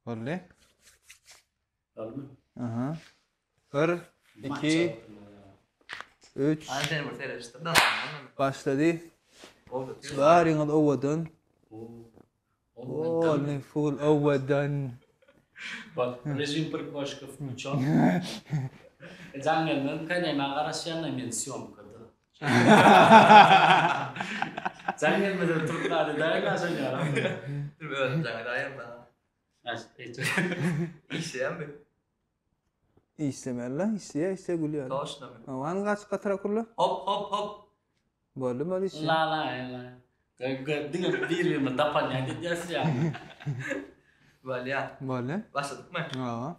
Boldy. Boldymy? Aha. 1 2 3 Hany seni bir seredişdir da. Başlady. Boldy. Baryňyz owadan. Polny full owadan. Bak, rejim prikwaşka wklýuçon. Jaň gelmez, näme garaşýan men sýomkada. Jaň gelmese trubkany daýyň aşan ýalam. Dur özüm jaň edaýyn sana. Işleýänmi? Işlemeli la, işleýär, işleýär gülýär. Toşnamy? Hany gaç gatyrak urla. Hop hop hop. Boldy boldy işleýär. La la la. Diňe bir-birine dapanýan diýýäs ýa. Bolýa. Boldy. Başladykmy? Hawa.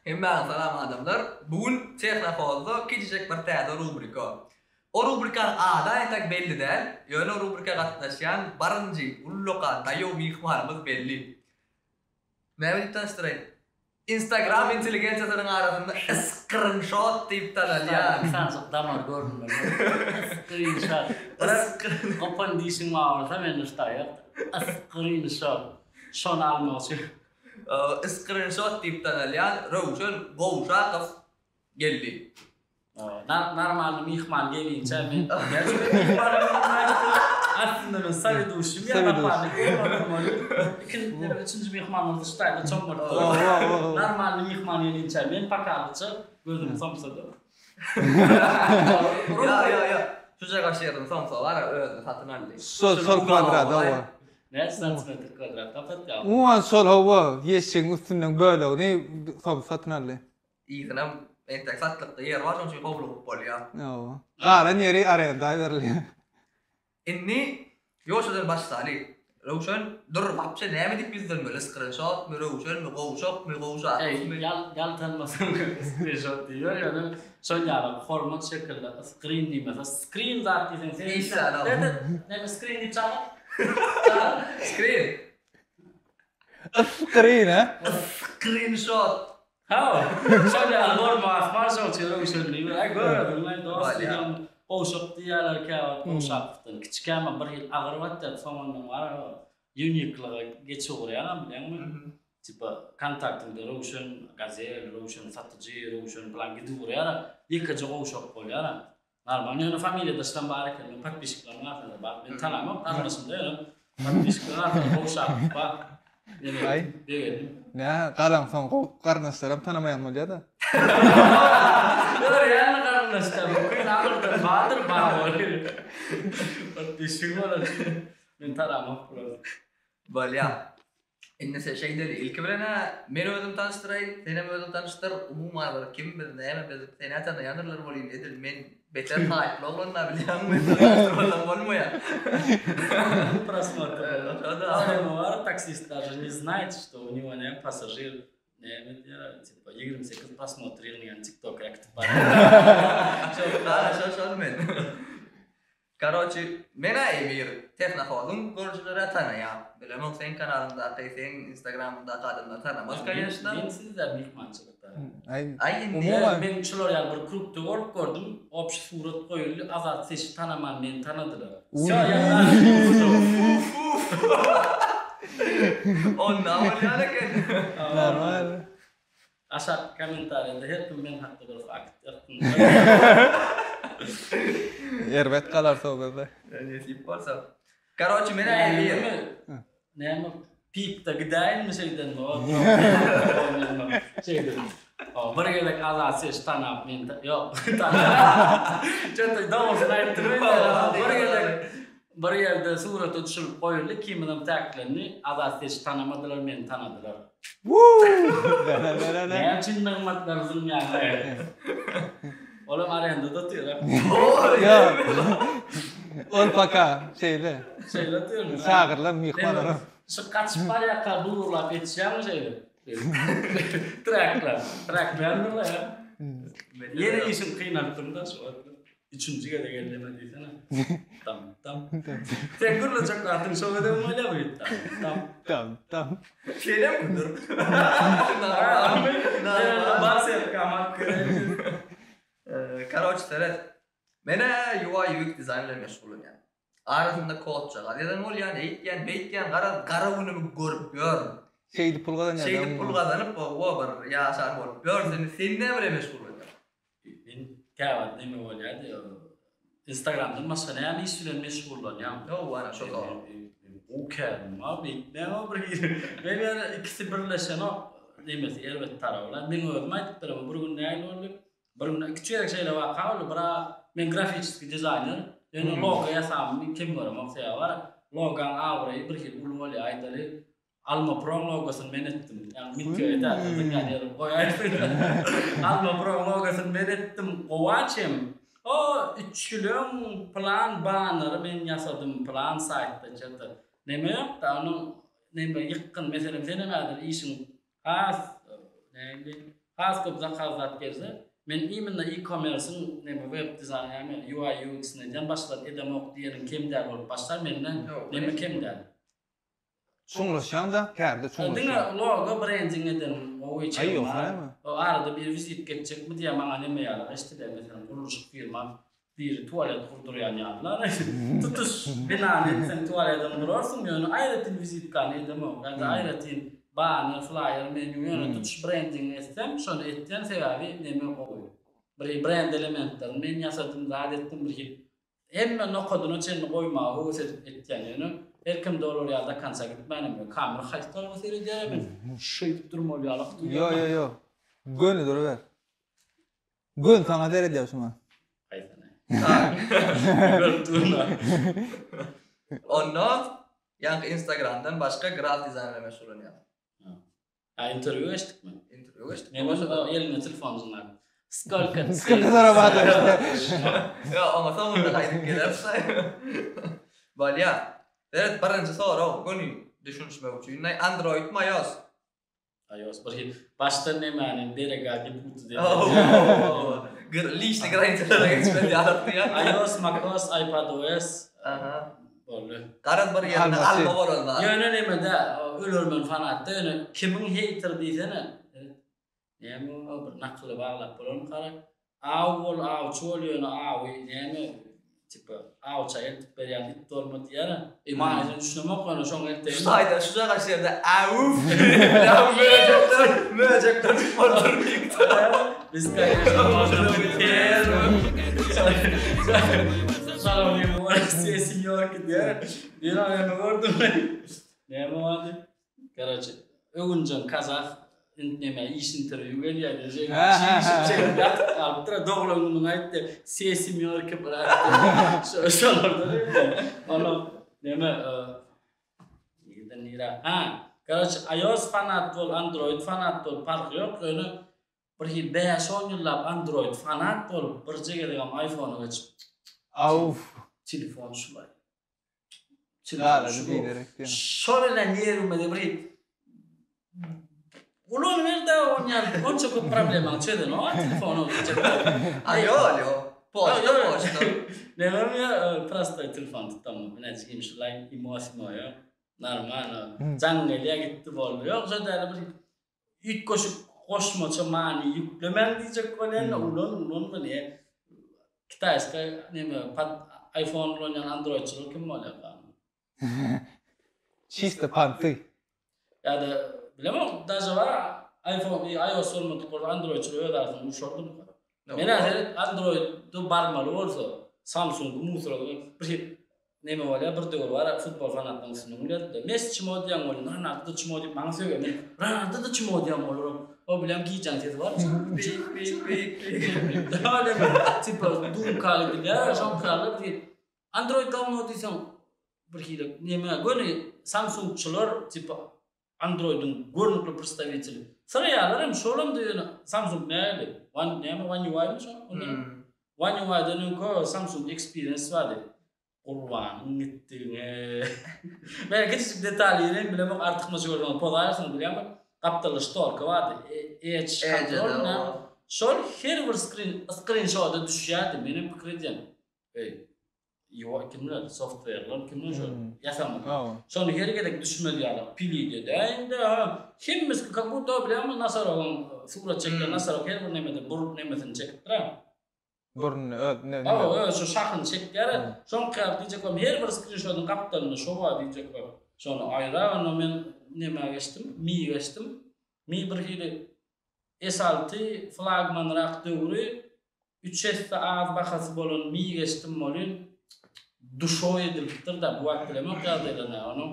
Hemmäňe salam adamlar. Bu gün Tehnofozda kiçijek bir täze rubrika. O rubrikanyň ady entek belli däl, ýöne rubrika gatnaşýan birinji ullakan daýaw myhmanymyz belli. Näme diýip tanyşdyraýyn? Instagram intelligensiýasynyň arasynda yskrynşot diýip tanalýan. Bir sanjyk damar görünmeli. Yskrynşot. Gopan dişiň bar bolsa mende şu taýak. Yskrynşot. Şony almak üçin. Yskrynşot diýip tanalýan Röwşen Gowşakow geldi. Normalny myhman gelinçä men aslynda men soweduşim ýa naparnik bolmaly. Ikinji, üçünji myhman bolsa şu taýda çoňňurtdy. Normalny myhman gelinçä men pakalyça gözüm somsada. Ýa ýa ýa. Şujagaş ýerini somsa bar özüne satyn aldy. Şol şol kwadrat hawa. Näçe santimetr kwadrat tapatýar? Umuman şol hawa ýeşigiň üstünden bölegini somsa satyn aldy. Yzynam entek satlykda ýer bar, şonuň üçin howlugyp bolýar. Hawa. Galan ýeri arenda berilýär. Indi ýoşadan başlaly. Röwşen, dur, wapşe näme diýip ýüzlenmeli, skrinşotmy, Röwşenmi, gowşakmy, gowşakmy? Eý, ýaltanmasaň skrinşot diýiber, ýöne şol ýaly hormat şekilde skrin diýmese, skrin zat diýseň sen Işlänok. Näme skrin diýip çagyr? Skrin. Skrin, hä? Skrinşot. Hawa, şol ýaly bolma asman şoň üçin Röwşen diýip, aý görediňlaý dost diýýän, gowşak diýýärler käwagt gowşaklykdan kiçikäm bir hili agyr batýar soňundan bar uniklige geçip ugraýaňam bilýäňmi? Tipa kontaktyňda Röwşen gazel, Röwşen satyjy, Röwşen pylan gidip ugraýar, ýekeje gowşak bolýar. Normal ýöne familiýadaşlam bar eken men podpisçikleriň arasynda bar men tanamok garyndaşymda ýöne podpisçikleriň arasynda gowşakow bar Aý. Begendim. Nä galaňsoň gowy garyndaşlaram tanamaýan bolýada. Görýänmi garyndaşlar mümkin agyrdan bardyr bar bolýar. Podpisçik bolar men tanamok bulary. Bolýa. Indi sen şeýdeli, ilki bilen-ä men özümi tanyşdyraýyn, senem özüňi tanyşdyr, umuman bir kim biz, näme biz, seni-ä tanaýandyrlar welin, edil men beter haýply oglan-da bilýäňmi, tanyşdyrmasam bolmaýar. Prosmotr. Şo-da. Bar, taksist daže ne znaýet, što u nego näme passažir, näme diýýär, tipa 28 prosmotr ýygnaýan tiktoka äkidip barýar. Şo, şo, şol men. Karoçi menä Emir tehnohozyň görüjilerä tanaýan. Bilemok seň kanalyňdaky seň instagramyňdaky adamlar tanamaz koneçno. Men sizde myhmançylykda. Aý Aý indi umuman. Men şular ýaly bir krugda bolup gördüm. Obşi surat goýuldy Azat seşi tanaman meni tanadylar. Wsýo ýa Onda bolýan eken. Normal. Aşak kommentariýada her kim men hakda bir fakt ýazsyn. Erbet galarsa o bizde. Nesip bolsa. Karoçi men aýdýan. Näme pikde gidäýinmi şeýden o. Şeýdip. Bir gezek Azat seş tanap men ýok. Çöte dogrusyny aýtdym. Bir gezek bir ýerde surata düşürip goýuldy, kiminem täklendi. Azat seşi tanamadylar, meni tanadylar. Näme üçin nygmatlary zyňýaňlaý? Olam arendada otyr. Ýok. Ol paka şeýle. Şeýle otyrmy? Çagyrylan myhmanlara. Şu gaçyp barýarka burlap ýetişýärmi şeýle? Trekler. Trekleýändirler ýa. Ýene işiň kynaltdym-da şu wagt. Üçünji gezek elleme diýsene. Tam tam. Sen gürlejek wagtyň şo gezegem bolýarmy? Tam tam. Tam tam. Şeýlemi gündür? Bar serkam alyp geleýin. Karoç seret. Menä UI UX dizaýn bilen meşgullanýan. Arasynda kodjagaz ýazan bolýan, eýtýän, beýtýän, garaz gara günümi görüp ýörün. Şeýdip pul gazanýar. Şeýdip pul gazanyp, owo bir ýaşan bolup ýör. Sen näme bilen meşgul bolýaň? Men käwagt neme bolýardy, Instagramdan başga näme iş bilen meşgullanýaň? Hawa, ana şo sorag. Gowy kärim bar, beýtmäň o bir hili. Men ýöne ikisi birleşenok nemesi erbet taraby bilen. Meň özüm aýdyp beremen, bir gün nähili boldy? Bir gün iküç gezek şeýle waka boldy. Bir men grafiçeskiý dizaýner, ýöne logo ýasamymy kem göremok, sebäbi bar, logaň abraýy bir hili uly bolýar, aýdaly Alma Pro logosyny men etdim. Ýagny Mitýo edäýse dünýäni ýazyp goýaýsyn. Alma Pro logosyny men etdim. Gowaç hem. O üç ýyl öň plan bannery men ýasadym. Plan saýtda çete. Neme ýok-da, onuň neme ýykgyn. Meselem, senem häzir işiň has nähili has köp zakaz zat gelse, men imенно e-commerce-iň neme web dizaýn ýagny UI UX-ini edýän başga zat edemok diýeniň kem däl bolup başlar mende neme kem däl. Çuňlaşýaň-da, kärde çuňlaşýaň. Diňe logo brending eden gowy Aý ýogsa näme? O arada biri wizitka etjekmi diýýär maňa neme ýaly eşdilýär meselem gurluşyk firma biri tualet gurdurýan ýalylar tutuş binany etseň tualedem gurarsyň ýöne aýratyn wizitkany edemok ýa-da aýratyn banner flaýer menýu ýöne tutuş brendingi etsem şony etýän sebäbi neme gowy bir brend elementlerini men ýasadym zat etdim bir hili Hemme nokadyna çenli goýmaga höwes edip etýän ýöne her kimde olar ýaly do konca gitmänem ýok kamera haýsy tarapa seredýär men şeýdip durmaly ýalak duýýan Ýo ýo ýo göni duruber göni saňa seredýär şuňa Haýsyny Görüp durna Onda ýaňky instagramdan başga graf dizaýn bilen meşgullanýaň. Ha interwýu geçdikmi? Interwýu geçdik. Men o elinde telefon jynlap. Skolka Skolka zarabataýyş. Ýa oňa soňunda gaýdyp geleris. Bolýa. Seret birinji sorag göni düşünişmek üçin. Android mi iOS? iOS bir hil. Başdan nemäni berega ne puty diýip. Gir liçni granisalara geçmeli ýaly diýýär. iOS, macOS, iPadOS. Aha. Boldy. Garaz bir ýerinde alma bolan zat. Ýöne nemede ölermen fanatda ýöne kimiň heýter diýsene. Näme o bir nakyly baglap bolarmy kara? Aw bol awçy bol ýöne awy näme tipa awça eltip berýän it bolma diýýär. E manysyna düşünemok ýöne şoň elteýin. Şu taýda şu jaga şu ýerde awuf möjekler möjekler çykmalydyr diýipdir. Biz конечно можем быть первым. Salam aleýkum senýor diýýär. Men näme gördüm? Näme boldy? Karaçe, öwünjeň kazah neme iş interwýu gelýär diýjek. Çekip ýatyp galypdyr. Doglan günüňi aýtdy. Se semýorki brat. Şolarda. Onuň neme Nireden nirä? Ha, karaçe, iOS fanat bol, Android fanat bol, parhy ýok, ýöne Bir hili bäş-on ýyllap Android fanat bolup, birje gezegem iPhone-a geçip. Auff. Telefon şulay. Telefon şu. Şol bilen ýerime bir hili Ulanyber-de onýan onça köp problemaňy çözenok a telefon ol diýjek bolup. A ýok ýok. Poçta poçta. Menem ýa prostoý telefon tutamok. Ine jigim şulay imo simo ýok. Normalno. Jaň gelýä gitdi boldy. Ýok şo däli bir Üýtgeşik goşmaça many ýüklemäň diýjek bolýan-da, ulan, ulanma ne. Kitaýska neme, pod iPhone ulanýan androidçiler kim bolýarka? Çisto panty. Ýa-da bilemok, daže bar iPhone, iOS bolmadyk bolsa androidçiler öz arasynda urşardymyka? Men-ä seret android-de barmaly bolsa, Samsung-y musora bir Neme bolýar bir döwür bar futbol fanatlaryň üstünden gülýärdik-de. Messi çmo diýýän bolýar, Ronaldo-da çmo diýip maňa sögýär. Men Ronaldo-da çmo diýýän bolurum. O bilýän gijäň sesi bar. Bip bip bip bip. Tipa dumka gidilýär, şoňkaly bir Android gawno diýseň bir hili neme göni Samsungçylar tipa Androidiň görnükli predstawiteli. Syraýarlar hem şolam diýen Samsung näli? One näme One UI-mi şo? Ondan One UI-dan öňki Samsung Experience bardy. Gurbanyň gitdigiňe. Men kiçijik detal ýerem bilemok artykmaç görseňiz pozaýarsyňyz bilýäňmi? Gapdalda ştorka bardy. Edge control näme? Şol her bir skrin skrinşoda düşýärdi. Menem pikir edýän. Eý, Ýok, kimler, softwareler kimler şol ýasama. Şony her gezek düşmez ýaly pilide däýinde ha. Hemmesi как будто bilýäňmi nosorogyň surat çekýän nosorog her bir nemede burun nemesini çekipdir ha. Burnuny öz ne. Hawa, öz şu şahyny çekýär. Şoňky ýaly diýjek bolýan her bir skrinşodyň gapdalynda şo bar diýjek bolýan. Şony aýra onda men nämä geçdim? Mi geçdim. Mi bir hili S6 flagmanrak döwri üç esse az bahasy bolan Mi geçdim welin duşoý edilipdir-de bu wagt bilemok ýagdaýlaryny onuň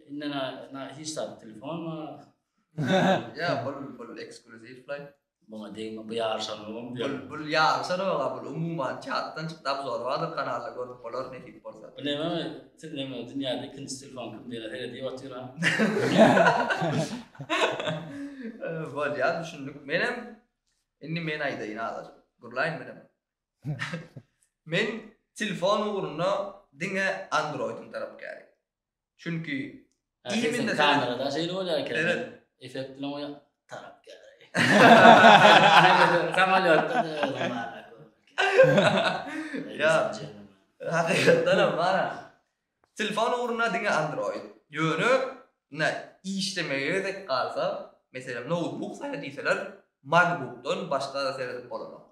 indi na hiç zat telefon bar. Ýa bul bul eksklýuziwlaý. Muňa degme bu ýaryşanlygam diýen. Bul bul ýaryşanok a bul umuman çatdan çykdy obzor bardyr kanalda görüp bolar nesip bolsa. Bu neme siz neme dünýäde ikinji telefon kim diýene seredip otyr a. Bolýar düşündik. Menem indi men aýdaýyn azajyk. Gürläýin menem. Men telefon ugrunda diňe Androidiň tarapgäri. Çünki iýminde kamerada şeýle bolýar eken. Evet. Effekt bilen oýa tarapgäri. Samolyotda Ýa. Hakykatdan hem bar. Telefon ugrunda diňe Android. Ýöne ine işlemege gezek galsa, meselem noutbuk saýla diýseler, MacBookdan başga seredip bolanok.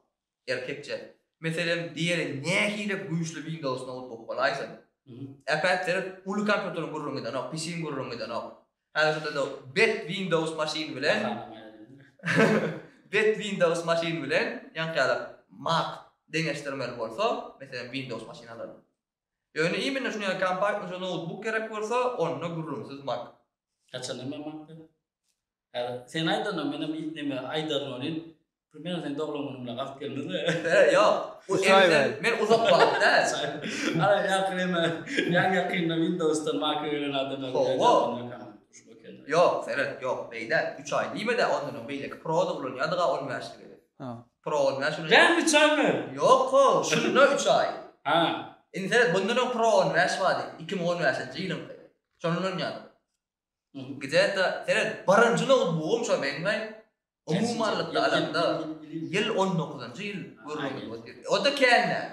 Erkekçe. Meselem, diýeli nähili güýçli Windows noutbuk bolaýsyn. Äpet seret uly kompýuteriň gürrüňi gidenok, PC-iň gürrüňi gidenok. Häzir şu taýda bet Windows maşyn bilen bet Windows maşyn bilen ýaňky ýaly Mac deňeşdirmeli bolsa, meselem Windows maşyn alaryn. Ýöne imенно şuny ýaly kompaktnyja noutbuk gerek bolsa, onda gürrüňsiz Mac. Haçan hem Mac diýip? Häzir sen aýdanda menem neme aýdaryn welin, Primerno seň doglan günüň bilen gabat gelmez-le. He, ýok. Bu emden men uzak wagt däl. Ana ýaňky neme, ýaňy ýakynda Windowsdan Mac-a gelen adamlar Hawa. Ýok, seret, ýok, beý däl. Üç aý diýme-de, ondan öň beýleki Pro-da ulanýardyk-a on bäşli gezek. Pro on bäş ulanýardyk. Näme üç aýmy? Ýok-how, şunda üç aý. Ha. Indi seret, bundan öň Pro on bäş bardy, 2015-nji ýylyňky. Şony ulanýardyk. Gde-to, seret, birinji noutbugym şo meňmi? Umumanlykda alanda, ýyl on dokuzynjy ýyl gürrüňimiz otyr. O-da kän däl.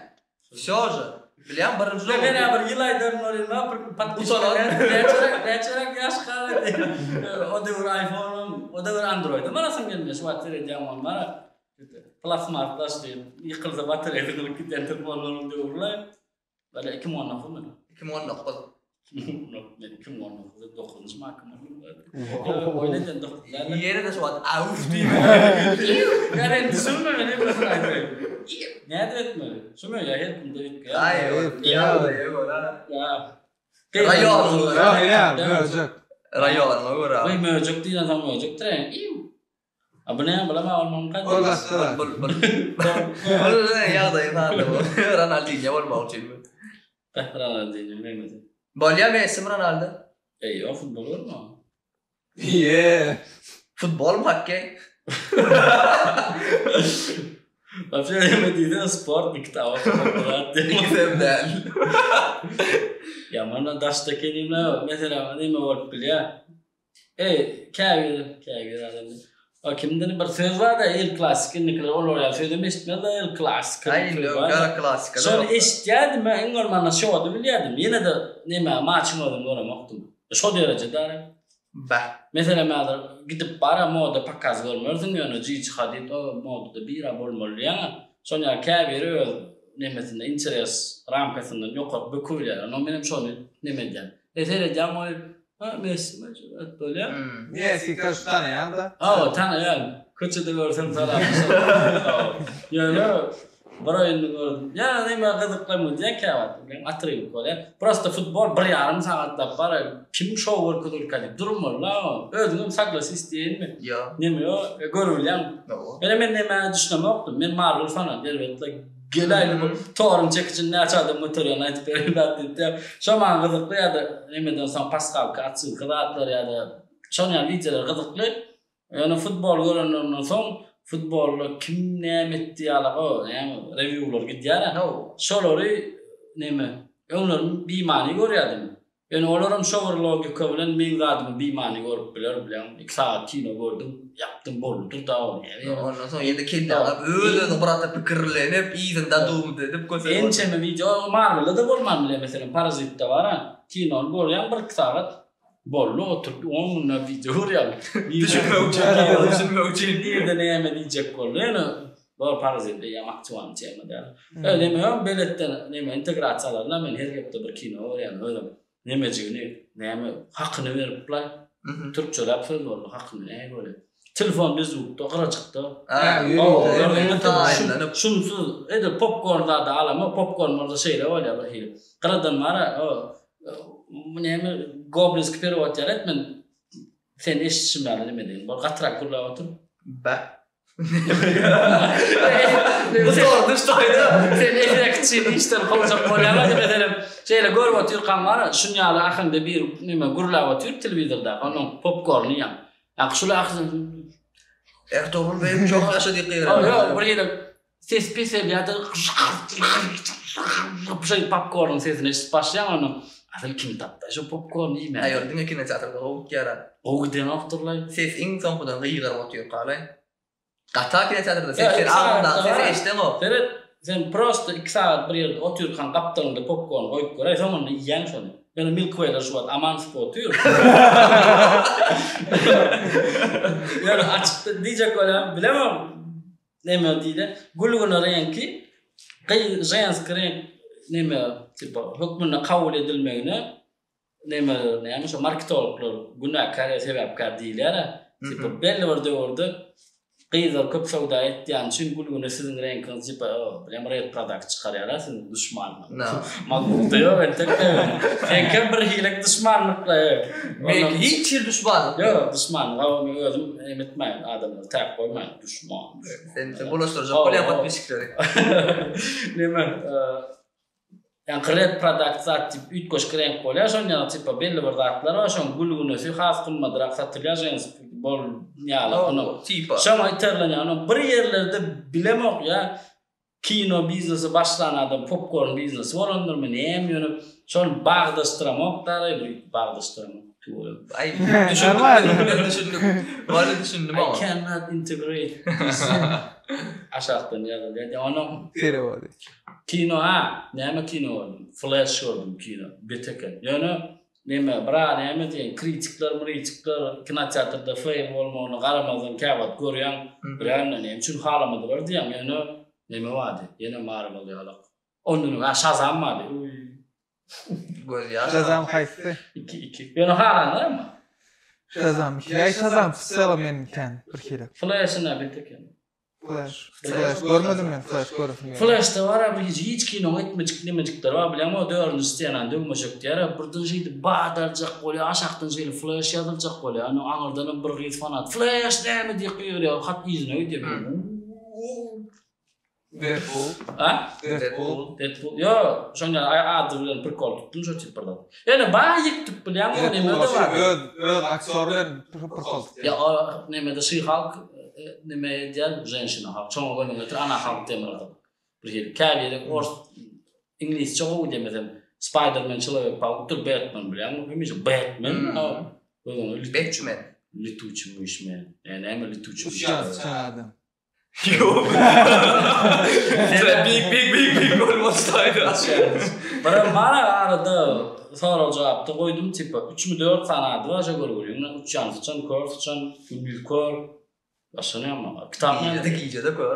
Wsýo že. Bilýäň, birinji noutbuk. Men-ä bir ýyl aýdaryn welin, bir podpisçiler näçeräk, näçeräk ýaş galdy. O döwür iPhone-am, o döwür Android-am alasym gelmeýär. Şu wagt seredýän bolmara. Plasmasdaş diýip, ýykylsa batareýasy gyzylyp gidýän telefonlaryň döwri-le. Bale 2019 my? 2019. Men 2019 dokuzynjy markam Oýun eden dokuz. Ýene-de şu wagt auf diýme. Ýa men düşünme men hep şuny aýdaýyn. Nädip etmeli? Şumy ýa her kimde üýtgeýär. Aý, ýa ýa. Raýonyňa görä. Möjek. Raýonyňa görä. Goý möjek diýen soň möjekdir. Iw. A bu näme bulam almam kaç? Ol başga. Bul bul. Bul ýagdaýy sanda bu. Ronaldinho bolmak üçin. Beh Ronaldinho meňzedi. Bolýa Messi mi Ronaldo? Eý ýok futbol görme. Ýe. Futbol my hokkeý? Wapşe näme diýseň sport mi kitap okamak zat diýip. Ikisem däl. Ýaman daşda ekenimle meselem näme bolup bilýär. Eý, käbir, käbir adam. O kimdir bir söz bar-da, el klassik indikiler olar ýaly sözem eşitmez-de, el klassika Aý, indi öň gara klassika. Şony eşitýärdim, men iň bolmanda şody bilýärdim. Ýene-de neme, maçyň özüni göremokdym. Şo derejede ara. Bäh. Meselem, häzir gidip bar-a moda pokaz görmersiň, ýöne Gigi Hadid o modada bir-ä bolmaly diýýäň-ä. Şonuň ýaly käbiri öz nemesinde, interes ramkasyndan ýokaryk bökübilýär. Onnoň menem şony neme edýän. E seredýän goý, Ha Messi mi et bolýar. Messi kaş tanaýaň-da. Hawa tanaýan. Köçede görsem salamlaşaryn. Ýöne bir oýunyny gördüm. Ýa näme gyzyklanma diýýän käwagt. Bilen atrybut bolýar. Prosta futbol bir ýarym sagatlap bar. Kim şou görkezilkä diýip durmaly-la. Özüňem soglasis diýeýinmi? Ýok. Neme ýok. Görülýän. Ýöne men nämä düşünemokdym. Men Marvel fanat elbetde. Geläýli bu toruň çekijini näçe adam göterýän aýdyp bereýin zat diýip diýýär. Şo maňa gyzykly ýa-da nemeden soň paskalka açylky zatlar ýa-da şonuň ýaly wideolar gyzykly. Ýöne futbol görenlerinden soň futbolda kim näme etdi ýaly o näme rewýular gidýär-ä. Şolary neme öňler bimany görýärdim. Ýöne olaram şo bir logika bilen meň zadymy bimany görüp biler bilýäňmi? Iki sagat kino gördüň, ýapdyň boldy dur dagy ony näme ýöne. Ondan soň ýene kelläňe alyp öz-özüňi bir ata pikirlenip yzynda dumut edip kösek bolýar. Ençeme wideo Marvelda-da bolman bilýär meselem Parazitde bar-a kinony görýäň bir iki sagat boldy oturyp on günläp wideo görýäň. Düşünmek üçin düşünmek üçin. Nirde näme diýjek boldy ýöne Bor parazit eýýäm aktualny tema däl. Ýöne neme ýok beletden neme integrasiýalaryna men her hepde bir kino görýän özüm. Nemejigini, näme, hakyny berip-laý. Türkçeläp söz boldy, hakyny näme bolýar. Telefon bez zvukda, gyrajykda. Şumsuz, edil popkorn zady alama, popkorn bolsa şeýle bolýar bir hili. Gyradan bar-a, o, näme, goblinskiý perewod ýaly et, men seni eşidişim ýaly neme diýen. Bol gatyrak gürläp otur. Bä. Bu sordy ştaýda. Sen efektçini işden kowjak bolýaň-a, meselem, şeýle görüp otyrkaň bar-a, şun ýaly ahyňda bir neme gürläp otyr telewizorda, onuň popkorny iýýäň. Ýa şul ahyň Ertugrul beýim çok ýaşa diýip gygyrýar. Ýok, bir ýere ses peselýär-de şeýdip popkornyň sesini eşidip başlaýaň onuň. Asyl kim tapdy şu popkorny iýmäni? Aý ol diňe kinoteatrda gowy gitýär-ä. Gowy gidenokdyrlaý. Ses iň soňkudan gygyryp otyrkaly. Gata kinoteatrda ses sen agzyňdaky sesi eşideňok. Seret, sen prosto iki sagat bir ýerde otyrkaň gapdalyňda popkorn goýup göräý, soňunda iýýäň şony. Ýöne Milky Way-ler şu wagt aman sypyp otyr. Ýöne açykda diýjek bolýan, bilemok neme diýle, gülgüne reňki gyz ženski reňk neme tipa hökmünde kabul edilmegine neme näme şo marketologlar günäkär ýa sebäpkär diýilýär-ä. Tipa belli bir döwürde gyzlar köp söwda etýäni üçin gülgüne siziň reňkiňiz tipa bilem red product çykarýar-a siziň duşmanyňyz. Magbukda ýok entek Seňkem bir hilek duşmanlykla. Meňki hiç hili duşmanlyk ýok. Ýok duşmanlyk hawa men özüm em etmäýin adamlary täk goýmaýyn duşman. Sen sen bulaşdyrjak bolýaň podpisçikleri. Neme Ýaňky red product zat diýip üýtgeşik reňk bolýar şoň ýaly tipa belli bir zatlar bar şoň gülgünesi has gymmadrak satylýar ženskiý bol ýaly onuň tipa şoňa iterlenýär onuň bir ýerlerde bilemok ýa kino biznesi başlan adam popkorn biznesi bolandyrmy näme ýöne şony bagdaşdyramok da bir bagdaşdyramok tüweleme. Aý düşündim men düşündim wally düşündim I cannot integrate this aşakdan ýazylýar onuň perewody. Kino ha, näme kino gördüm? Flash gördüm kino. Bet eken. Ýöne neme, bra näme diýen, kritikler, mritikler kinoteatrda fail bolmagyna garamazdan käwagt görýäň, reально näme üçin halamadylar diýýäň, ýöne neme bardy, ýene Marvel ýalak. Ondan öň ha Shazam bardy. Uý. Göz ýaş. Shazam haýsy? 2 2. Ýöne halanlar emma. Shazam 2. Ýa Shazam w celom men kän bir hili. Flash-ina bet eken. Flash. Flash görmedim men Flash göresim geldi. Flashda bar bir hiç hiç kinoň etmejik nemejikleri bar bilýäňmi o dördünji stenany döwmejek diýýär birden şeýdip bat aljak bolýar aşakdan şeýle flash ýazyljak bolýar ony aňyrdanam bir gyz fanat flash näme diýip gygyrýar hat yzyna gidýär Deadpool. A? Deadpool. Deadpool. Ýo, şoň ýaly ady bilen prikol tutdum şo tip bir zat. Ýöne baý ýykdyp bilýäňmi o neme-de bar. Öz öz aktýor bilen prikol tutýar. Ýa o nemede Şi-Halk neme edýär, ženşina Halk. Şoňa göz öňüne getir, ana Halk diýen bir adam. Bir hili käbiri ors iňlisçe gowy diýmesem Spiderman, Çelowek Paukdyr, Batman bilýäňmi? Hemişe Batman. Göz öňüne Batman. Lituçi myşmen. Ýa näme lituçi myş. Uçýan syçan adam. Ýok. Sen big big big big bolmasaýdy. Birem bar arada sorag jogapda goýdum tipa üçmi dört sany ady bar şo görgüliň uçýan syçan kör syçan gündiz kör başga näme bar kitap gijede gijede kör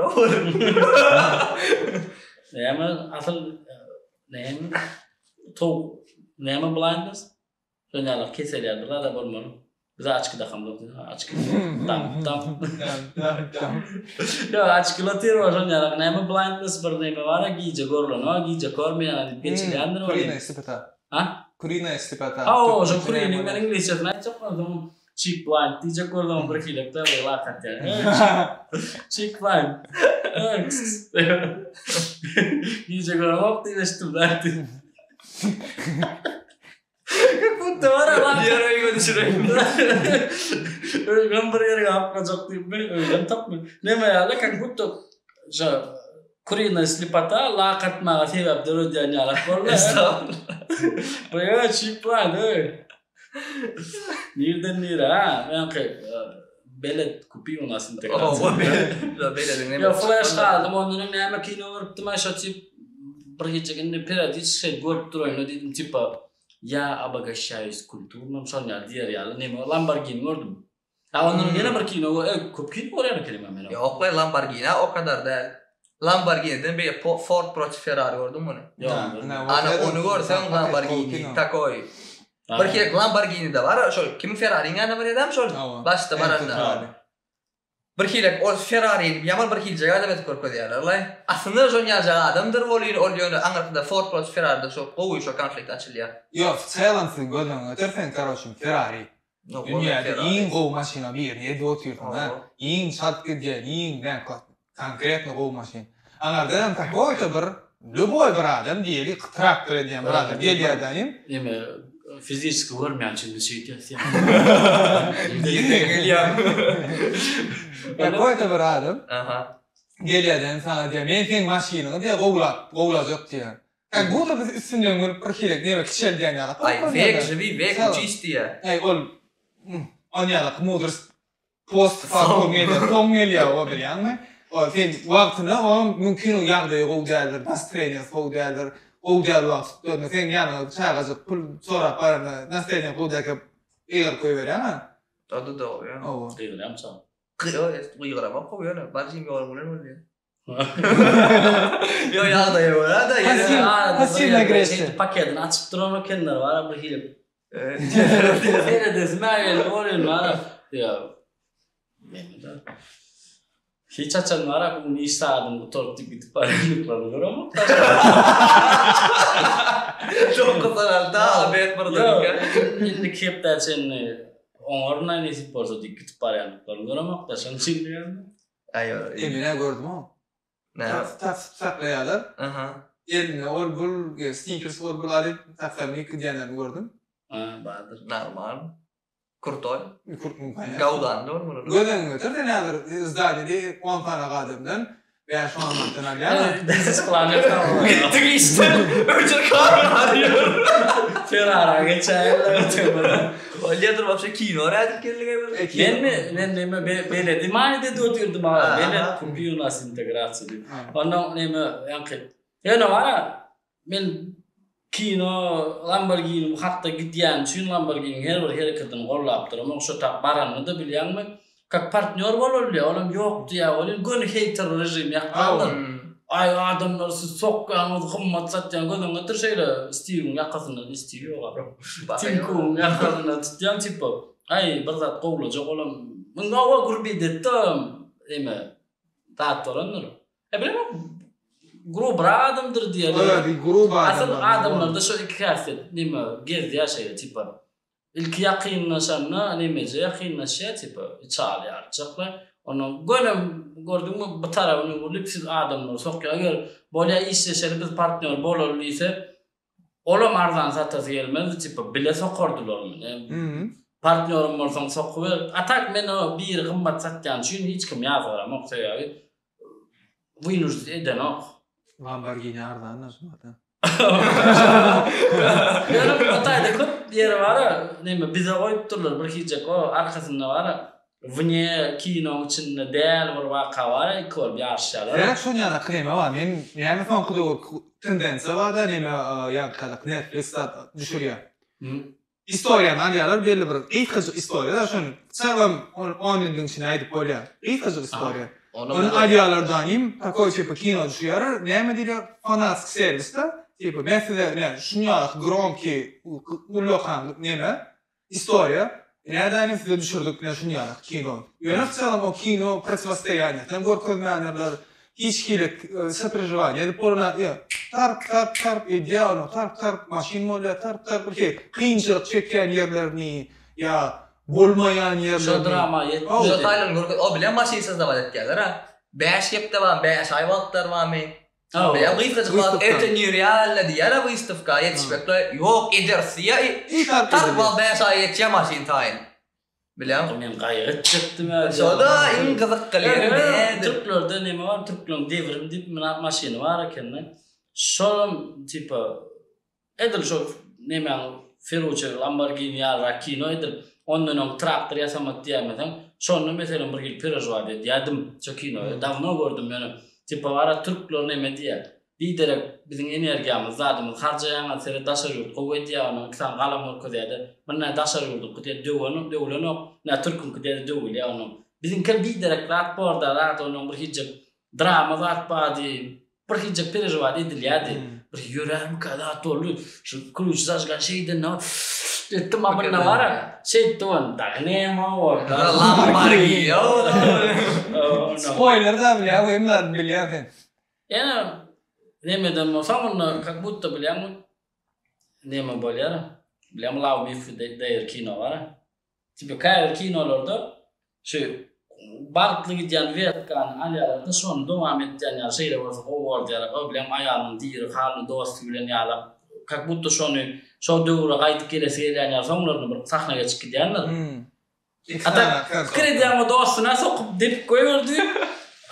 näme asyl näme towuk näme blindness Şol ýaly kesel ýaly bir zada bolmaly. Biz açki dakamzok diýdi. Açki. Dam dam. Dam dam. Ýok, açki otyr bar şol ýaly. Näme blindness bir näme bar gije görlenok, gije görmeýän diýip geçilýändir ol. Kurinaýa slepota. Ha? Kurinaýa slepota. Hawa, şo kuriniň men iňlisçesini aýtjak boldum. Cheek blind diýjek boldum, bir hilek de lak atýar. Cheek blind. Gije göremok diýip eşitdim. Bunda var ama. Diğer öýüme düşüreýin. Öýüm bir ýere aklajak diýip men öýden tapmay. Neme ýaly как будто şo kurinaya slepota lak atmaga sebäp döredýän ýalak boldy. Estağfurullah. Bu ýa çyk plan öý. Nirden nire ha? Ýaňky belet kupi u nas integrasiýa. Belediň Ýa flash galdym ondan öň näme kino görüpdim aý şo tip bir gije indi periodически görüp duraýyn diýdim tipa ýa obogaşaýus kulturnym şol ýaly diýer ýaly neme Lamborghini gördüm. Ha ondan öň ýene bir kino e, köp kino görýän ekenim men. Ýok we Lamborghini o kadar däl. Lamborghini'den beýle Ford protiv Ferrari gördüňmi ony? Ýok. Ana ony görseň Lamborghini takoý. Bir hili Lamborghini-de bar, şol kimiň Ferrariň ýanyna barýadam şol başda baranda. Bir hili ol Ferrari ýaman bir hiljek adam edip görkezýärler-laý. Aslynda şol ýaljak adamdyr welin ol ýöne aňyrsyda Ford protiv Ferrarida şo gowy şo konflikt açylýar. Ýok, w celom siz göz öňüňe getirseň karoçim Ferrari. Dünýäde iň gowy maşyna birini edip otyrsyň ha. Iň çalt gidýän, iň nä konkretno gowy maşyn. Aňardanam kakoýto bir lýuboý bir adam diýeli traktor edýän bir adam gelýär daýym. Neme fiziçki görmeýän üçin biz şeýdýäs ýa. Gelýär. Kakoýto bir adam. Gelýär daýym saňa diýýär men seň maşynyňy diýýär gowlap gowlajak diýýär. Kak buda biz üstünden gülüp bir hili neme kiçeldýän ýalak Aý wek žiwi wek uçis diýýär. Aý ol on ýalak mudrost post factum gelýär soň gelýär o bilýäňmi. O sen wagtyna o mümkin o ýagdaýy gowy däldir nastreniýasy gowy däldir gowy däl wagt tutanda seň ýanyňa çagajyk pul sorap baranda nastreniýaň gowy dälkä gygyryp goýberýäňä. O-da dogry. Hawa. Gygyrýam çaga. Gygyramok gowy ýöne barjym ýoluň bilen bolýar. Ýok ýagdaýa görä-de ýene. Passiw agressiýa. Paketini açyp duran ekenler bar bir hili. Seredesim-ä geldi bolýan bar. Ýa. Mende. Hiç haçan bar bu gün iş sagadym gutaryp diýip gidip barýandyklaryny göremok. Dokuzdan alta obed birden. Ýok, indiki hepdä çenli oňaryn-aý nesip bolsa diýip gidip barýandyklaryny göremok da şonuň üçin diýýän. Emine gördüm o. Näme? Taksip saklaýarlar. Aha. Eline ol bul, snikers ol bul alyp taksam gidýänlerini gördüm. Ha, bardyr. Normal. Krutoý. Krutoý. Gawdanly bolmaly. Göz öňüňe getir sen häzir zdaniýede 10 sany adamdan 5-10 manatdan alýaň. Biznes plan Gitdik işden öýje kamera alýar. Ferrara geçäýerler. Bolýadyr wapşe kino nädip geldik eý. Menmi men neme beledi manyda diýip otyrdym aga. Belet kupi u nas integrasiýa diýip. Ondan neme ýaňky. Ýöne bara men kino Lamborghini hakda gidýän üçin Lamborghiniň her bir hereketini gollap duramok. Şo tap baranyny-da bilýäňmi? Kak partnýor bolulýa, olam ýok diýýä welin göni heýter režim ýakýarlar. Aý adamlar siz sokýaňyz gymmat satýaň göz öňüňe getir şeýle Stiwiň ýakasyndan Stiw ýok a Tim Kugyň ýakasyndan tutýaň tipa aý bir zat gowlajak olam munda owa grubyt etdi olam eme zat bolandyr. E bilemok grubrak adamdyr diýeli. Gruby adam. Asyl adamlarda şo iki häsiýet neme gezýär şeýle tipa Ilki ýakynlaşanda nemeje ýakynlaşýar tipa içaly ýalyjaklar. Ondan gönem gördüňmi bu tarabyny öwrülip siz adamlary sokýar. Eger bolýa işleşeli biz partnýor bolaly diýse olam arzan satasy gelmezdi tipa bile sokardylar muny. Partnýorym bolsaň sokuber. A tak men o biri gymmat satýany üçin hiç kim ýazgaramok sebäbi wynujdyt edenok. Lamborghini arzandyr şularda. Ýöne o taýda köp ýeri bar-a, neme bize goýupdyrlar bir hijek o arkasynda bar-a, wne kinoň içinde däl bir waka bar-a iki bolup ýaryşýarlar. Gerek şon ýaly neme bar men näme soňky döwür tendensiýa bar-da neme ýaňky Netflix zat düşürýär. Istoriýany alýarlar belli bir gysgajyk istoriýa da şony çagam on minutiň içinde aýdyp bolýar. Gysgajyk istoriýa. Ony alýarlar danim takoý tipa kino düşýärler näme diýilýär fanatski serwis da tipa men size ine şuny ýaly gromkiý ullakan neme istoriýa nädänim size düşürdik ine şuny ýaly kino. Ýöne w celom o kino protiwostoýaniýasyny görkezmändirler Hiç hili soperžiwaniýa edip bolana ýa tarp tarp tarp edýä ony tarp tarp maşyn bolýa tarp tarp bir hili kynçylyk çekýän ýerlerini ýa bolmaýan Şo ýerlerini drama Şo ýetmedi. taýlaryny görkez o bilen maşyn sozdawat etýäler a. Bäş hepde barmy bäş aý wagtlar barmy. Hawa. Ýa gysgajyk wagt Wystawka. erte nerealno diýýär a wystawka ýetişmekle ýok ederis diýýä I tarp tarp edilýär. wagt bäş aý geçýä maşyn taýyn. Bilýäňmi? Men gaýgy etjekdim ä. Şoda iň gyzykly ýeri näde? Türklerde neme bar? Türkleriň devrim diýip maşyny bar ekende. Şolam tipa edil şo nemäň Ferrucci Lamborghini ýalyrak kino edil ondan öň traktor ýasamak diýäýmeseň şonda meselem bir hili perežuwat edýädim şo kinoýy dawno gördüm ýöne tipa bara türkler neme diýýär Biderek biziň energiýamyzy zadymyzy harjaýaňyz seret daşary ýurt gowy edýä onuň iki sany galam görkezýäde bir nä daşary ýurduňky diýä döwen döwlenok nä türküňki diýä döwülýä onuň biziňkem biderek zat borda zat onuň bir hijek drama zat bardy bir hijek perežiwat edilýädi. Bir ýörärmikä zat boldy. Şu kluç zažgan şeýdende etdim a bunda bar-a. Şeýtdi ony. Dagy näme boldy? Lamborghini. Spoiler da bilýän, hemme zady bilýän sen. Ýene nemeden bolsa bunda kak budda bilýäňmi? Neme bolýar? Bilýäňmi Love Me If You Dare kino bar-a. Tipi käbir kinolarda şu bagtly gidýän wetkany alýarlar-da şony dowam etýän ýaly şeýle bolsa gowy bor diýýärler. O bilen aýalynyň diri halyny dosty bilen ýalak kak budda şony şo döwre gaýdyp gelesi gelýän ýaly soňlaryna bir sahna geçip gidýändir. A tak pikir edýän o dostuny sokup depip goýberdi.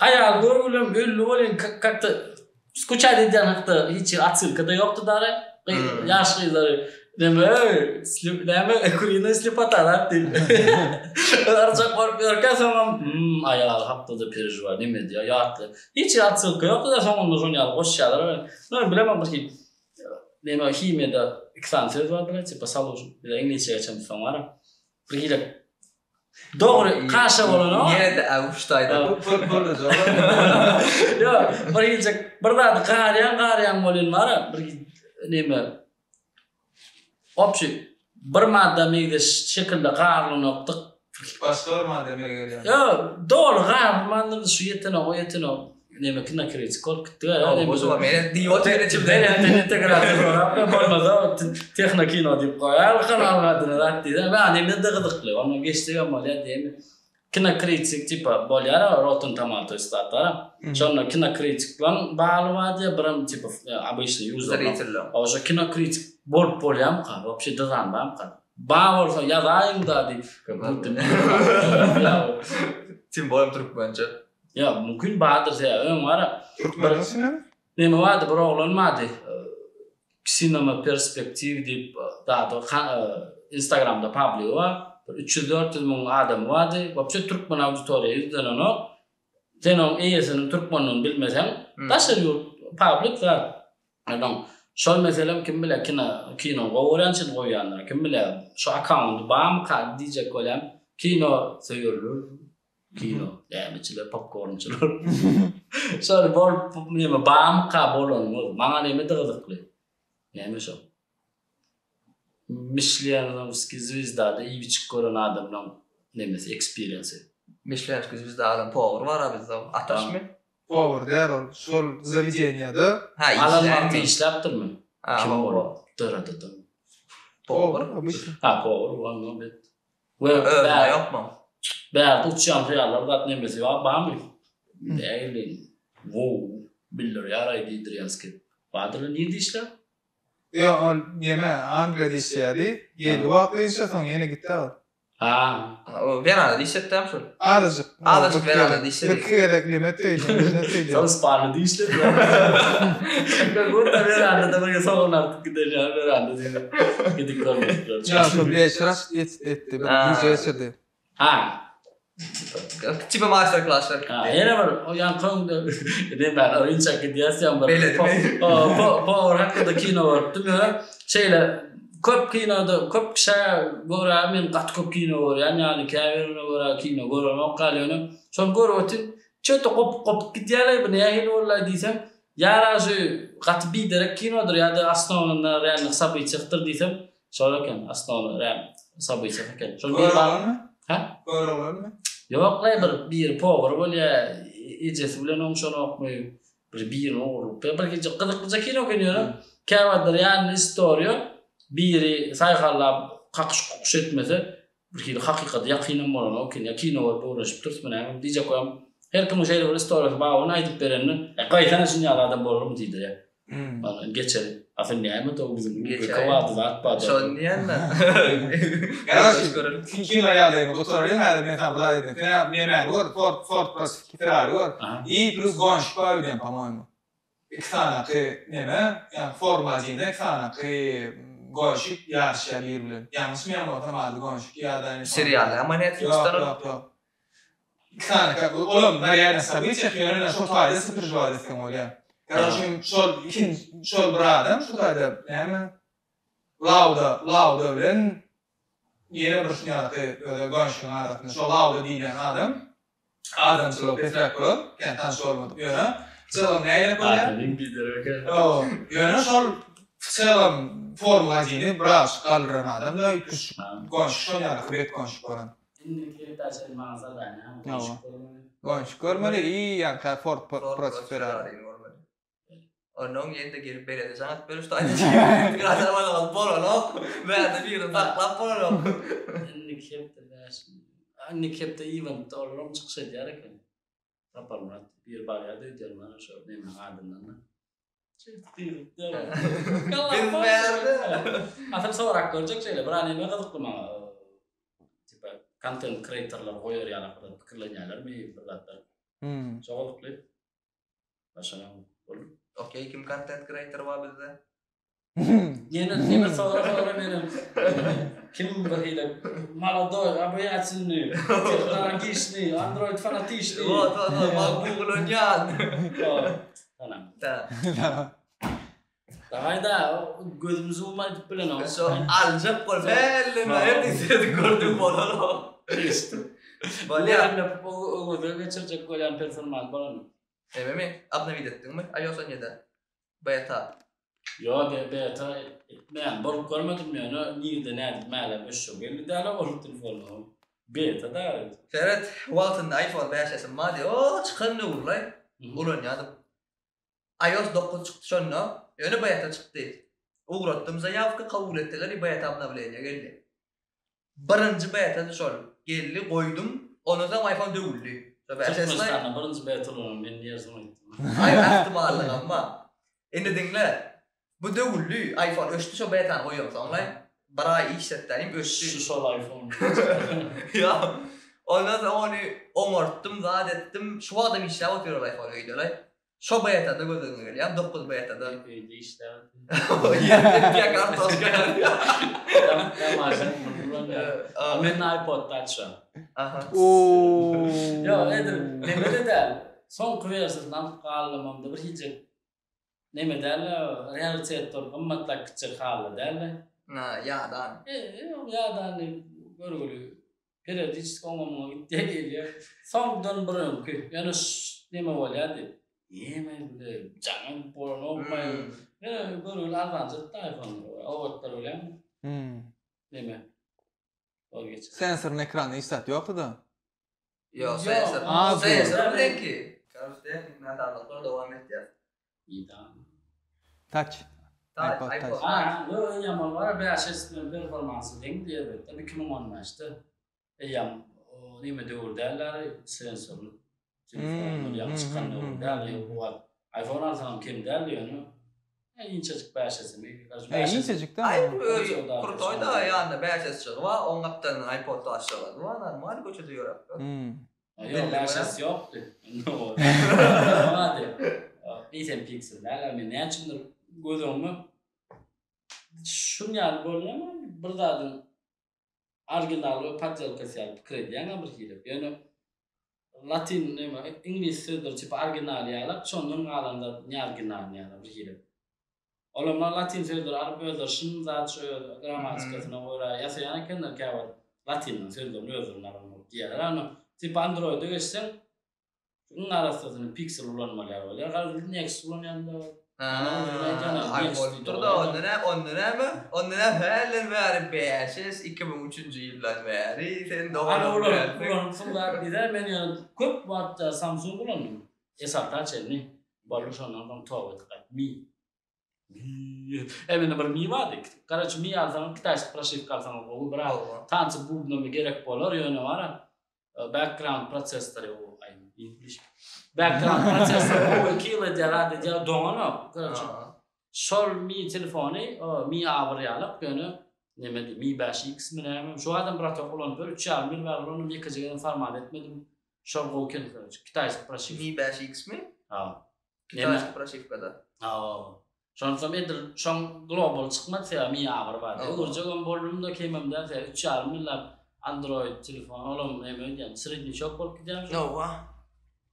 Aýaly görgülem öldi welin kak-to Skuçat edýän hakda hiç ýer otsylka-da ýokdy dary. Ýaş gyzlary neme näme kuryna slepota zat diýip. Arjak bolup ýörkä soňam hmm aýaly hakda-da perežiwaý neme edýär ýatla. Hiç ýer otsylka ýokdy-da soňunda şony ýaly goşýarlar. Men bilemok bir hili neme himiýada iki sany söz bardyr tipa solution bize iňlisçe geçen soň bar. Bir hili Dogry, kaşa bolanok. Ýene-de awuşdaýda. Ýok, bir hiljek bir zady garýaň, garýaň bolýan bar-a, bir neme. Obşi bir madda meňzeş şekilde garylanokdyk. Başga bir madda emele gelýär. Ýok, doly garylmandyr, şu ýetenok, o ýetenok. Neme kinokritik bolup gitdik a. Ýok, boşuma men diýip otyryn içimden. Men integrasiýa sorap, bolmasa tehnokino diýip goýar, kanalyň adyny zat diýse, ben neme-de gyzykly, onda geçsegem bolýar diýemi. Kinokritik tipa bolýar Rotten Tomatoes zatlar. Şonda kinokritikleň baly bar diýýär, birem tipa obyçnyý user. Zriteller. Oşo kinokritik bolup bolýarmyka, wobşe dyzan barmyka? Bar bolsa ýazaýyň-da diýip. Tim bolem türkmençe. Ýok, mümkin bardyr sebäbi öň bara Türkmeniň içindemi? Neme bardy, bir oglan bardy. Cinema Perspektiv diýip zady Instagramda pabligi bar. Bir 300-400 müň adamy bardy. Wapşe türkmen auditoriýa ýüzlenenok. Sen oň eýesiniň türkmendigini bilmeseň, daşary ýurt pablik zat. Onuň şol meselem kim bilýär kino kino gowy görýän üçin goýýandyr. Kim bilýär şu akkaundy barmyka diýjek bolýan. Kino söýerler. Kino, dämiçiler, popkornçylar. Şol bolup neme bamyka bolanyňyz, maňa neme-de gyzykly. Näme şo? Mişlenowskiý zwizdada iýip-içip gören adamlaň nemesi, eksperiensi. Mişlenowskiý zwizda alan powar bar-a bizde, Ataşmy? Powar däl ol, şol zawedeniýada. Ha, Alan wagty işläpdirmi? Kim ol? Döredidim. Powar? Ha, powar, onda bet. We Özünde ýokmy? Bärde uçýan hyýallar zat nemesi bar barmy? Nägile wow bildirýär-aý diýdirýän skip. Bardyr nirde işläp? Ýok ol neme Angliýada işleýärdi. Geldi wagtlaýynça soň ýene gitdi ol. Ha. O Wenada işletdämi şol? Azajyk. Azajyk Wenada işledi. Bir iki gezek neme etdi, neme etdi. Soň Ispaniýada işledi. Gurda Wenada bir sogan artyp giden ýaly Wenada diýip gidip görmedikler. Ýa şol beş raş etdi, bir gije geçirdi. Ha. Tipa master klasslar. Ha, ýene bir o ýaňky öňde näme oýunçak gidýäs ýa bir. Power hakynda kino görüpdim ýöne şeýle köp kinoda köp kişä görä men gaty köp kino görýän ýaly käbirine görä kino göremok gal ýöne şony görüp otyryn çöte gopup gopup gidýärler bu nähili boldy diýsem ýa şu gaty biderek kinodyr ýa-da osnowny realnyh sobytiýahdyr diýsem şol eken osnowny real sobytiýah eken şol bir Göroglanmy? Ha? Göroglanmy? Ýok-laý bir biri powar bolýa ejesi bilen oňşanokmy Bir birini ogurlykda bir gije gyzyklyja kino eken ýöne käwagtlar ýanyna istoriýa biri saýhallap kakyş kukuş etmese bir hili hakykata ýakynam bolanok eken ýa kino görüp öwrenişipdirismi näme diýjek bolýan her kimiň şeýle bir istoriýasy bar ony aýdyp berende e goýsana şuny ýaly adam bolarmy diýdirýär. Ony geçeli. A sen näme o biziň rubrika bardy zat bardy. Şony diýen-de. Kino ýagdaýyny gutaralyň häzir men saňa bir zat aýdaýyn. Sen nemäni gör Ford Ford protiv Ferrari gör. I plus gonşik bar öýdýän po-moýemu. Iki sanaky neme ýa Formula G-de iki sanaky gonşik ýaryşýar biri bilen. Ýalňyşmaýan bolsam ady gonşik ýa-da Serial näme Netflix-den ol? Ýok ýok ýok. Iki sany olam na reально событиях ýöne şo taýda soperžiwać etseň bolýar. Karoçe şol ikinji şol bir adam şo taýda näme Lauda Lauda bilen ýene bir şunýaky özi gonşyň arasynda şo Lauda diýilýän adam adamçylygy pesräk bolar kän tanyş bolmadyk ýöne. W celom nähili bolýar? Ýöne şol w celom Formula 1-ni birazjyk galdyran adam da üýtgeşik gonşik şol ýaly bet gonşik bolan. Indiki hepdä çenli maňa zadaniýa gonşik görmeli. Gonşik görmeli i ýaňky Ford protiv Ferrari. Onnoň ýene-de gelip belede jaň atyp berişdi aýdyjy. Biraz alyp bolanok. Bärde birini saklap bolanok. Indiki hepde bäş. Indiki hepde eventde olaram çykyş edýär eken. Saparmyrat bir barýar öýdýän mana şo neme adyndan. Biz bärde. Asyl sorap görjek şeýle bir neme gyzykly maňa. Tipa content creatorlar goýar ýaly bir pikirlenýärlermi bir zatlar. Hmm. Şo gyzykly. Başa boldy. Okey kim content creator bar bizde? Ýene neme sora sora menem kim bir hile molodoý oboýaçylny tehnologiçny android fanatiçny. Wot wot wot bak googlanýan. Tamam. Da. Daway da gözüm zoom aýdyp bilenok. Şo aljak bol helleme her diýsedik gördüm bolanok. Bolýar. Öňe geçirjek bolýan performans bolanok. Nememi? Obnovit etdiňmi? iOS 17-e. Beta. Ýo be beta etmän bolup görmedim ýöne nirde nädip mäläp öçjek belli däl ol telefonyň. Beta da. Seret wagtynda iPhone 5s-im bardy. O çykan döwürlaý ulanýadym. iOS 9 çykdy şonda. Ýöne beta çykdy. Ugratdym zaýawka kabul etdiler i beta obnowleniýa geldi. Birinji beta-dy şol. Geldi goýdum. Ondan soň iPhone döwüldi. Şo 5s-laý. Türkmenistanda birinji beta ulanan men diýersiň aýtdym. Aý ähtimallygam bar. Indi diňle. Bu döwüldi. iPhone öçdi şo betany goýansoňlaý. Bir aý işletdänim öçdi. Şu şol iPhone. Ýa. Ondan soň ony oňartdym, zat etdim. Şu wagtam işläp otyr ol iPhone öýdelaý. Şo betada göz öňüne gelýär, 9 betada. Öýde işläp Ýa kartoşka ýa. Tamaşa ulanýar. Men iPod Touch-a. Aha. Oo. Ýok, edil neme-de däl. Soňky wersiýasyny alyp galdymam-da bir hiç neme däl-de, realitet bolup gymmatlap gitjek halda däl-de. Ha, ýadan. E, ýok, ýadan görgüli. Periodiçeski oňa muňa gitýär gelýär. Soňdan bir öňki. Ýöne neme bolýardy. Neme bile jaňam bolanokmy? Ýöne görgüli arzanjyk-da iPhone-lar. Owatlar bilen. Neme? Ol geçer. Sensorny ekranda hiç zat ýokdy-da. Ýok, sensor. Sensor bilenki. Karoç tehnik näsazlyklar dowam etýär. Touch. iPod Touch. Ha, ýok, eýýäm ol bar, 5S bilen performansy deň diýerlikde 2015-de. Eýýäm neme döwür däldi, sensorly telefonlar ýaňy çykan döwür däldi. Bu wagt iPhone alsaňam kem däldi ýöne inçejik 5S-mi? Inçejik-dä. Aý, krutoý-da ýanynda 5S çygy bar, oň gapdalyndan iPod Touch çygy bar, normal köçede ýöräp ýör. Ýok, 5S ýokdy. Bardy. Eýsem Pixel däl, men näme üçindir göz öňüme şun ýaly bolýar, bir zadyň original we poddelkasy ýaly pikir edýäň-ä bir hili. Ýöne latyn neme iňlis sözleri tipa original ýalak, şondan galan zat ne original ýaly bir hili. Olar latyn sözleri alyp özleri şyn zat şu öz grammatikasyna görä ýasaýan ekenler käwagt latyndan sözlerini özlerinde alan bolup diýýärler. Ýöne tipa androide geçseň iň arassasyny Pixel ulanmaly ýaly bolýar. Garaz Nexus ulanýan-da bar. Aý bolupdyr-da onda näme onda näme onda näme hälden bäri 5S 2003-nji ýyldan bäri sen doganym dälsiň. Ulanypsyň zat diýse men ýöne köp wagt Samsung ulandym. S6-a çenli. Boldy şondan soň toba etdik gaýdyp Mi. Mi. E mende bir Mi bardy. Garaçy Mi alsaň kitaýski proşiwka alsaň gowy biraz tancy bubnamy gerek bolar ýöne bara background prosessory o aý english. Background prosessor gowy kill edýär zat edýär doňanok. Garaçy şol Mi telefony Mi A1 ýalak ýöne neme Mi 5X mi näme şu adam bratok ulanyp ýör 3,5 ýyl bäri ulanyp ýekeje gezek format etmedim. Şol gowy eken koroç. Kitaýski proşiwka. Mi 5X mi? Ha. Kitaýski proşiwkada. Ha. Şonsoň edil şoň global çykmady sebäbi Mi A1 bardy. Öwürjegem boldum-da kemem däl sebäbi 3,5 ýyllap Android telefon olam neme öýdýän sredniçok bolup gidýär. Hawa.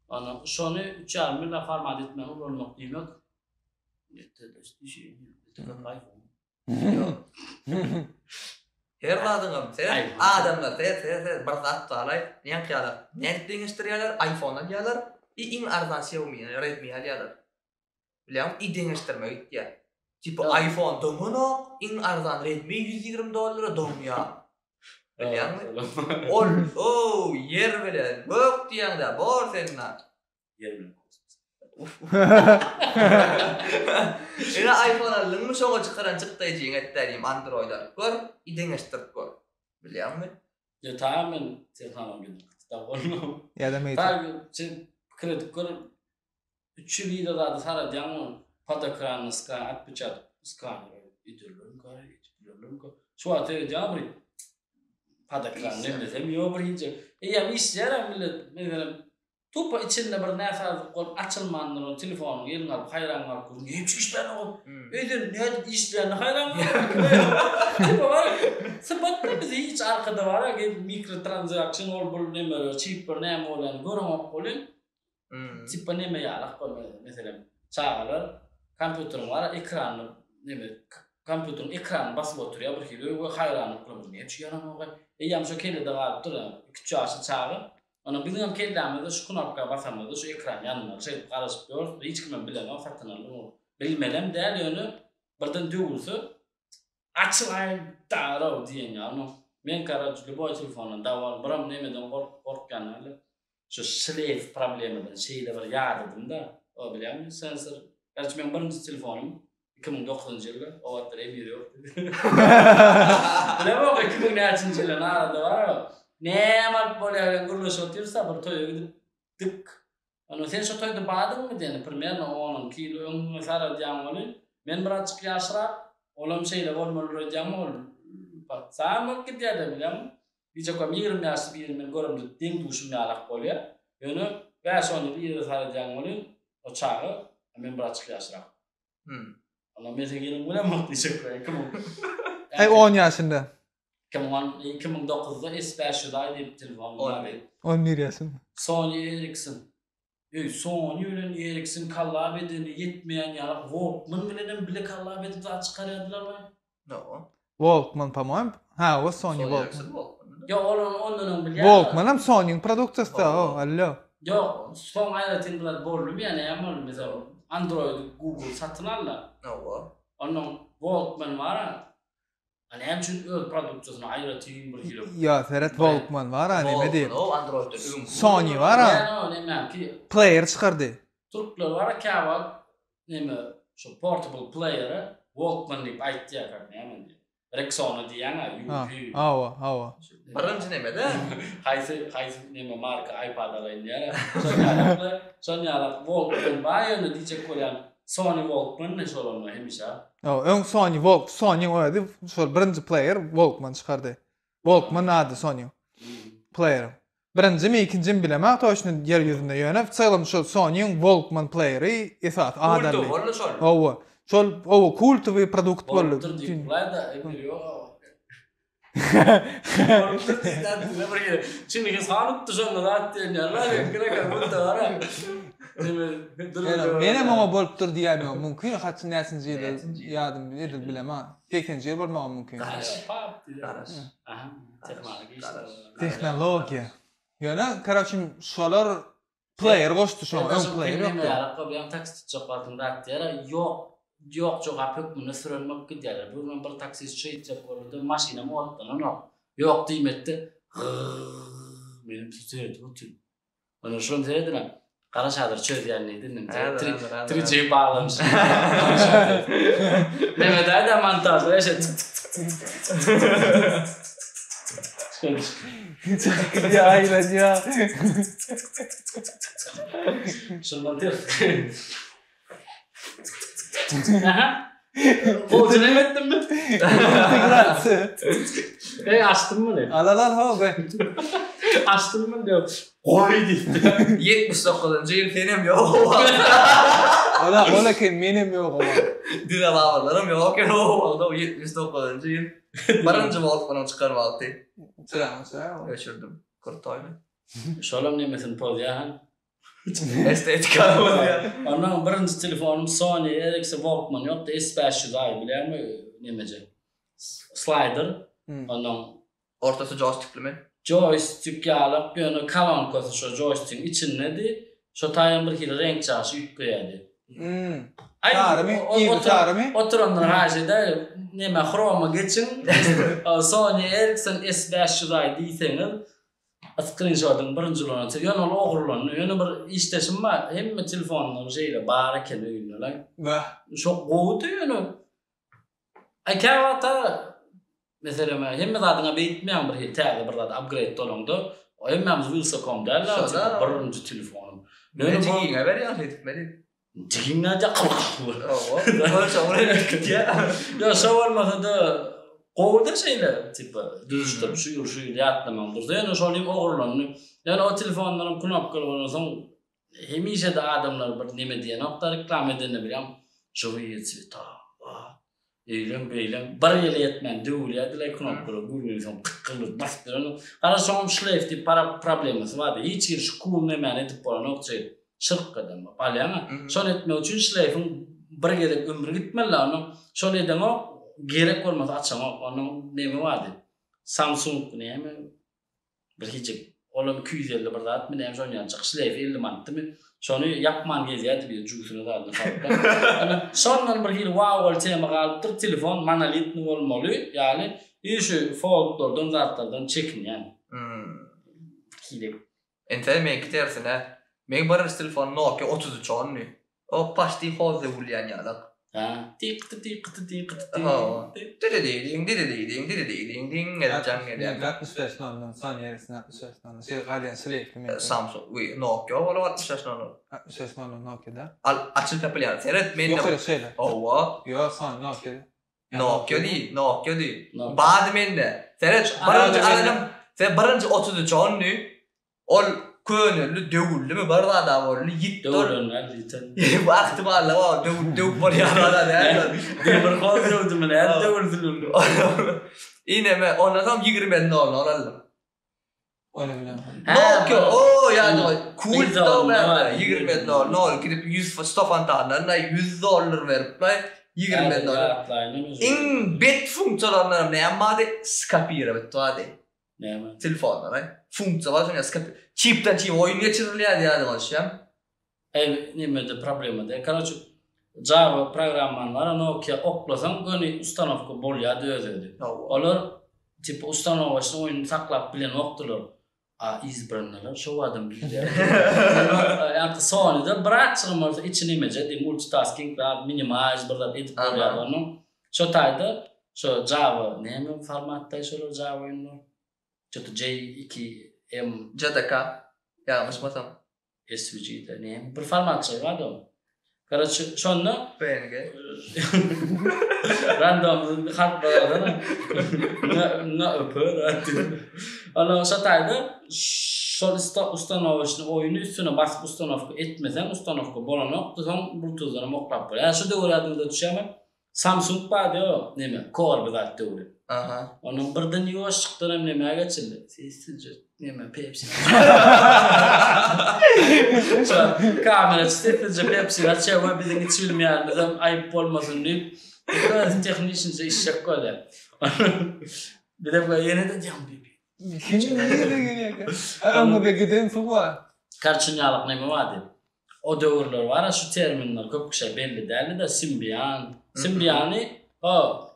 Ony şony 3,5 ýyllap format etmän ulanmak diýmek. Her zadyňam sen adamlar sen sen sen bir zat baraý näme ýaly nädip deňeşdirýärler iPhone alýarlar. I iň arzan Xiaomi, Redmi alýarlar. Bilýäňmi? I deňeşdirme gitýär. Tipa iPhone doňanok, iň arzan Redmi 120 dollara doňýar. Bilýäňmi? Ol, o, ýer bilen gök diýýäň-dä, bor sende. Ýer bilen kosmos. Ine iPhone aldyňmy şoňa çykaran çykdaýjyňy et diýim Android alyp gör, i deňeşdirip gör. Bilýäňmi? Ýa ta men tehnologiýadan kitap bolmam. Ýa-da meýdan. Ta sen pikir edip gör. 3 ýyl ýyla zady saradýaň ol pod ekranny skan otpeçatyp skaner ederlermi edip bilerlermi şu wagt seredýäň bir pod ekran nemesem ýok bir hiç eýýäm işleýär millet meselem Tupa içinde bir näsazlyk bolup açylmandyr ony telefonyňy eliňe alyp haýran galyp görüň näme üçin işlänok öýden nädip işleýänine haýran galýan Tupa bar sypatda bizi hiç arkada bar gelip mikro tranzakşn ol bul nemeler çipler näme bolýany göreňok welin tipa neme ýalak bol meselem çagalar kompýuteriň bar ekranyny neme kompýuteriň ekranyny basyp oturýar bir hili we haýranlyk bilen bu näme üçin ýananok eýýäm şo kellede galypdyr iki üç ýaşly çaga Onda biziňem kellämizde şu knopka basamyzda şu ekran ýanmaly şeýdip garaşyp ýörüs hiç kimem bilenok satyn aldy ol bilmelem däl ýöne birden döwülse açylaý darow diýen ýaly no men karoç lýuboý telefondan dawal biram nemeden gork gorkýan dälde şu şleýf problemadan şeýle bir ýadadymda o bilýäňmi sensor garçy meň birinji telefonym 2009-njy ýylda, o wagtlar Emir ýokdy. Bilemok 2000 näçinji ýyl arada bar. Näme alyp bolýar bilen gürleşip otyrsa bir toýa gidip dik. Onda sen şo toýda bardyňmy diýende, primerno 10-12 ýyl öňüňe saradýaň welin, men birazjyk ýaşrak, olam şeýle bolmalydyr öýdýäňmi ol patsan bolup gidýär-de bilýäňmi? Diýjek bolýan 20 ýaşly birini men göremde deň-duşum ýalak bolýar. Ýöne bäş-on ýyl yza saradýaň welin, o çaga men birazjyk ýaşrak. Hmm. Onda men seň ýylyňy bilemok diýjek bolýan. 2000. Aý 10 ýaşynda. 2010, 2009-da S500i diýip telefon bar. 11 ýaşynda. Sony Ericsson. Öý, Sony bilen Ericsson kollab edeni ýetmeýän ýaly Walkman bilenem bile kollab edip zat çykarýardylar we. No. Walkman po-moýem. Ha, o Sony Walkman. Ýok, ol ony ondan öň bilýär. Walkman hem Sony-iň produksiýasy-da, o, allo. Ýok, soň aýratyn bir zat boldumy ýa näme boldy, meselem, Android-y Google satyn aldy. Hawa. Onnoň Walkman bar-a, a näme üçin öz produksiýasyny aýratyn bir hili. Ýa, seret, Walkman bar-a, neme diýip. Walkman, o Android-den öň. Sony bar-a. Ýa, o nämäki. Player çykardy. Türkler bar-a käwagt neme şu portable player-e Walkman diýip aýtýar, kak näme diýip. Rexona diýýäň-ä, UP. Hawa, hawa. Birinji neme-de? Haýsy, haýsy neme marka iPad alaýyn diýýär-ä. Şon ýalakly, şon ýalak Walkman bar ýöne diýjek bolýan Sony Walkman-ny şol onda hemişe. Hawa, öň Sony Walk, Sony-iň özi şol birinji player Walkman çykardy. Walkman ady Sony-iň player. Birinjimi ikinjimi bilemok toçny ýer ýüzünde ýöne w celom şol Sonyň Walkman plaýeri esasy Kultowy adally. boldy şol. Hawa. Şol hawa kultowy produkt boldy. Bolupdyr diýip bulaýda emir ýok. Bolupdyr diýip bir ýere. Çünki sanypdy şonda zat diýen ýaly. Gerek bolupdyr ara. Menem oňa bolupdyr diýäýmegem mümkin. Haçan näçinji ýylda ýadym edil bilemok. Segseninji ýyl bolmagam mümkin. Garaş. Garaş. Aha. Tehnologiýa. Tehnologiýa. Ýöne, karoçi, şolar player goşdy şoňa, öň player ýokdy. Ýaly bolýan taksi tutjak wagtyň zat diýýär, ýok, ýok jogap hökmünde süren bolup gidýärler. Bir gün bir taksist şeýtjek boldy, maşynam otlananok. Ýok diýmekde, gyrrrr, menem seredip otyryn. Ondan şony seredinem, Gara çadyr çözýän diýdi indi. Tri G baglanyşyk. Neme däde montažda eşe tık tık tık tık tık tık. Ya aýlanýa. Şundan ters. Aha. Gowy neme etdimmi? Integrasiýa. Ey açdym muny. Al al al ho be. Açdym muny diýip. Goý diýdi. 79-njy ýyl senem ýok o wagt. Ola ola eken menem ýok o wagt. Dinozawrlaram ýok eken o wagt o 79-njy ýyl. Birinji Walkmanyň çykan wagty. Çyragyny çyragyny. Öçürdim. Krutoýmy. Şolam nemesini pozýar han. Estetika bolýar. Ondan birinji telefonym Sony Ericsson Walkman ýokdy, S500i bilýäňmi nemeje. Slider. Ondan ortasy joýstiklimi? Joýstik ýalak, ýöne kolonkasy şo joýstigiň içindedi. Şo taýam bir hili reňk çaşy üýtgeýärdi. Hmm. Sarymy? Ýygy sarymy? Oturanlar haýyş edäý, neme Chrome-a geçiň, Sony Ericsson S500 i diýseňiz, skrinşotyň birinji bolany çyk. Ýöne ol ogurlandy. Ýöne bir işdeşim bar, hemme telefonlary şeýle bar eken öýünde. Wah. Şo gowudy ýöne. Aý käwagta meselem hemme zadyňa beýtmeýäň bir hili täze bir zat upgrade bolaňda hemmämiz Wilsacom däl la birinji telefonym. Ýöne jigiňe berýäň şeýdip meni. Jigiň nädýär? Ýok şo bolmasa-da gowuda şeýle tipa düzüşdirip şu ýyl şu ýyl ýatlamaň dursa ýöne şol hem ogurlandy. Ýöne o telefonlaryň knopkaly bolansoň Hemişe-de adamlar bir neme diýenok-da reklama edende bilýäň, žiwiýe sweta, eýleň beýleň, bir ýyla ýetmän döwülýärdiler knopkalar gürrüňsoň tykgyldyp basyp duran. Garaz şoňam şleýf diýip para problemasy bardy. Hiç hili şu cool nemäni edip bolanokçy şyrk eden bolup alýaňa. Şony etmek üçin şleýfiň bir gezek ömri gitmeli onuň. Şony edeňok, gerek bolmasa açaňok. Onuň neme bardy. Samsung näme Bir hijik. Olam 250 bir zatmy näme şon ýaly çykyş şleýfi 50 manatdymy? Şony ýapman gezýärdi bir jübüsine zadyna salyp. Ýöne şondan bir hili wawwaly tema galypdyr, telefon monolitny bolmaly ýaly i şu foldlardan zatlardan çekinýän. Hili. Entäk meňki tersine. Meň birinji telefonym Nokia 33 ondy. O paşti hoz döwülýän ýalak. Ha, tiq-ti tiq-ti tiq-ti ti. Hawa. Didi-didiň, didi-didiň, didi-didiň diň edip jaň gelýär. Meňki 65 nol nol, Sony Ericsson 65 nol nol. Şeýle galýan şleýfli meňki. Samsung, we Nokia bolar 65 nol nol. 65 nol nol Nokia-da. Al, açylyp tapylýan. Seret, mende. Ýok, ýok, şeýle. Hawa. Ýok, Sony Nokia. Nokia diý, Nokia diý. Bady mende. Seret, birinji alanym, sen birinji 33 ondy. Ol köneldi, döwüldimi bir zada boldy, ýitdi ol. Döwülen däl ýiten. Bu ahtimally o döwüp döwüp bolýan zada däl. Demir hol döwdümi nädip döwülsin ol. Ineme ondan soň 27 nol nol aldym. Ony bilen. Nokia o ýa-da kult da bärde 27 nol nol gidip 100 sto fontandan da 100 dollar berip la 27 nol. Iň bet funksiýalaryndan näme bardy? Skopirowat bardy. Näme? Telefonlara funksiýa bar şoňa skop çipden çipe oýun geçirilýär diýýärdi bolşam. Eý nemede problema däl. Karoçe Java programmany bar Nokia oklasaň göni ustanowka bolýardy öz-özi. Olar tipa ustanowaçny oýuny saklap bilenokdylar. A izbrannylar şo badam bilýär. Ýa-da Sony-da birazjygam bolsa içi nemejedi multitasking zat minimize bir zat edip bolýardy onuň. Şo taýda şo Java näme formatda şolar Java oýunlar? Ço-to J 2 M. JDK ýalňyşmasam. SVG-de näme bir formatjygy bardy oň. Karoçe şonda PNG. Random harplar alsana. N Ö P Ondan şo taýda şol ustanowaçny oýuny üstüne basyp ustanowka etmeseň ustanowka bolanokdy soň bluetoothdan hem oklap bolýar. Şu döwür ýadyňyza düşýärmi? Samsung bardy o neme kor bir zat döwri. Aha. Onuň birden ýuwaşjykdan hem nämä geçildi? Sessizje neme Pepsi. Kamera sessizje Pepsi açýar we biziň içilmeýänimizem aýyp bolmasyn diýip, öz tehniçnije içjek bolýar. Bizem ýene-de diýýän bibi. Nirede gelýärkä? Öňüňizde giden suw bar. Karçyn ýalyk neme bardy? O döwürler bar-a şu terminler köp kişä belli däldi-de Symbian. Symbiany o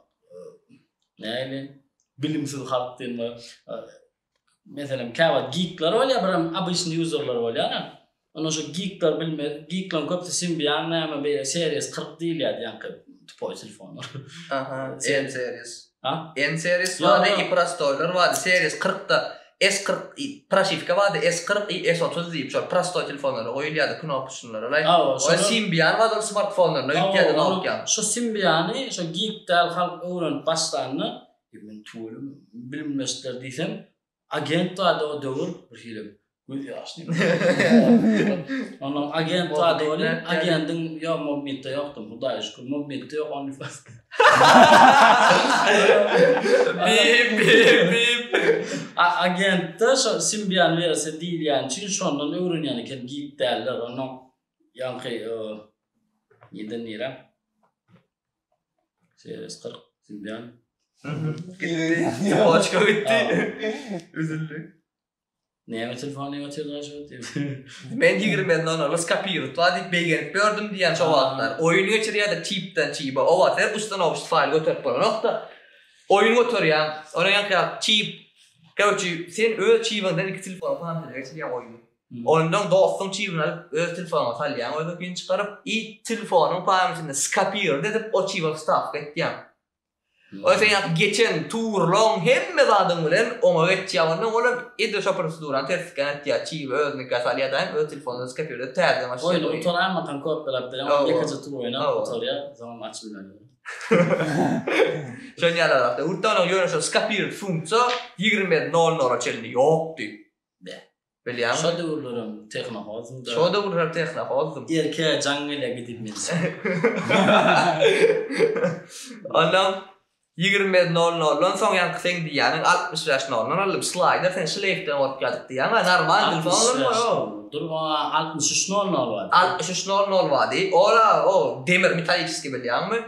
näli bilimsiz halk diýen bir meselem käwagt geekler bolýar birem obyçnyý userler bolýar-a. Onda şu geekler bilme geekleriň köpüsi Symbian näme beýle series 40 diýilýärdi ýaňky tupoý telefonlar. Aha, N series. Ha? N series bardy, i prostoýlar bardy. Series 40-da S 40 i proşiwka bardy, S 40 i S 30 diýip şol prostoý telefonlara goýulýardy knopkaçnylara laý. Hawa, Ol şolar Symbian bardy ol smartfonlaryna ýükýärdi Hawa, Nokia. Şo Symbiany şo geek däl halk öwrenip başlanda, e men tüweleme bilimleşdiler diýsem, Agent bardy o döwür bir hili göz ýaşly. Ondan agent bardy welin agendiň ýok mobmintde ýokdy hudaýa şükür mobmintde ýok onlyfans. Bip bip bip. Agentde şo Symbian wersiýa diýilýäni üçin şondan öwrenýän eken geek däller ondan ýaňky nirden nirä. Series 40 Symbian. Gitti. Başka gitti. Üzüldü. Näme telefon diýip otyrdyň şu diýip. Men 20 nol skopirut bar diýip begenip ýördüm diýýän şo wagtlar. Oýun geçirýärdi çipden çibe. O wagt her ustanowşy faýl göterip bolanokda. Oýun göterýäň. Onuň ýaňky çip. Korочe, sen öz çibiňden iki telefona planşete geçirýäň oýuny. Ondan dostuň çibini alyp öz telefonyňa salýaň özüňkini çykaryp i telefonyň pamýatinde skopirut edip o çibe wstawka etýäň. O sen ýa geçen turlaň hemme zadyň bilen oňa geçýär ondan olam edil şo prosedurany terslikden etýär çibi özünikä salýar daýym öz telefonyna skopirut edip täzeden başlaýar Oýny gutaraýmakaň kopýalap berýäň ol ýekeje tur oýnap gutarýar soňam açylmaýar. Şon ýaly zatlar. Hurtdan ýöne şo skopirut funksiýa 21 nol nola çenli ýokdy. Beh. Bilýäňmi? Şo döwürlerem tehnohozdum-da. Şo döwürler tehnohozdum. Erke jaň gelýär gidip men. Ondan 21 nol noldan soň ýaňky seň diýýäniň 65 nol nol aldym. Slaýder sen şleýfden gorkýardyk diýýäň-ä, normal telefon alynmaý o. Dur maňa 63 nol nol bardy. 63 nol nol bardy. Ol-a o demir metalliçeskiý bilýäňmi?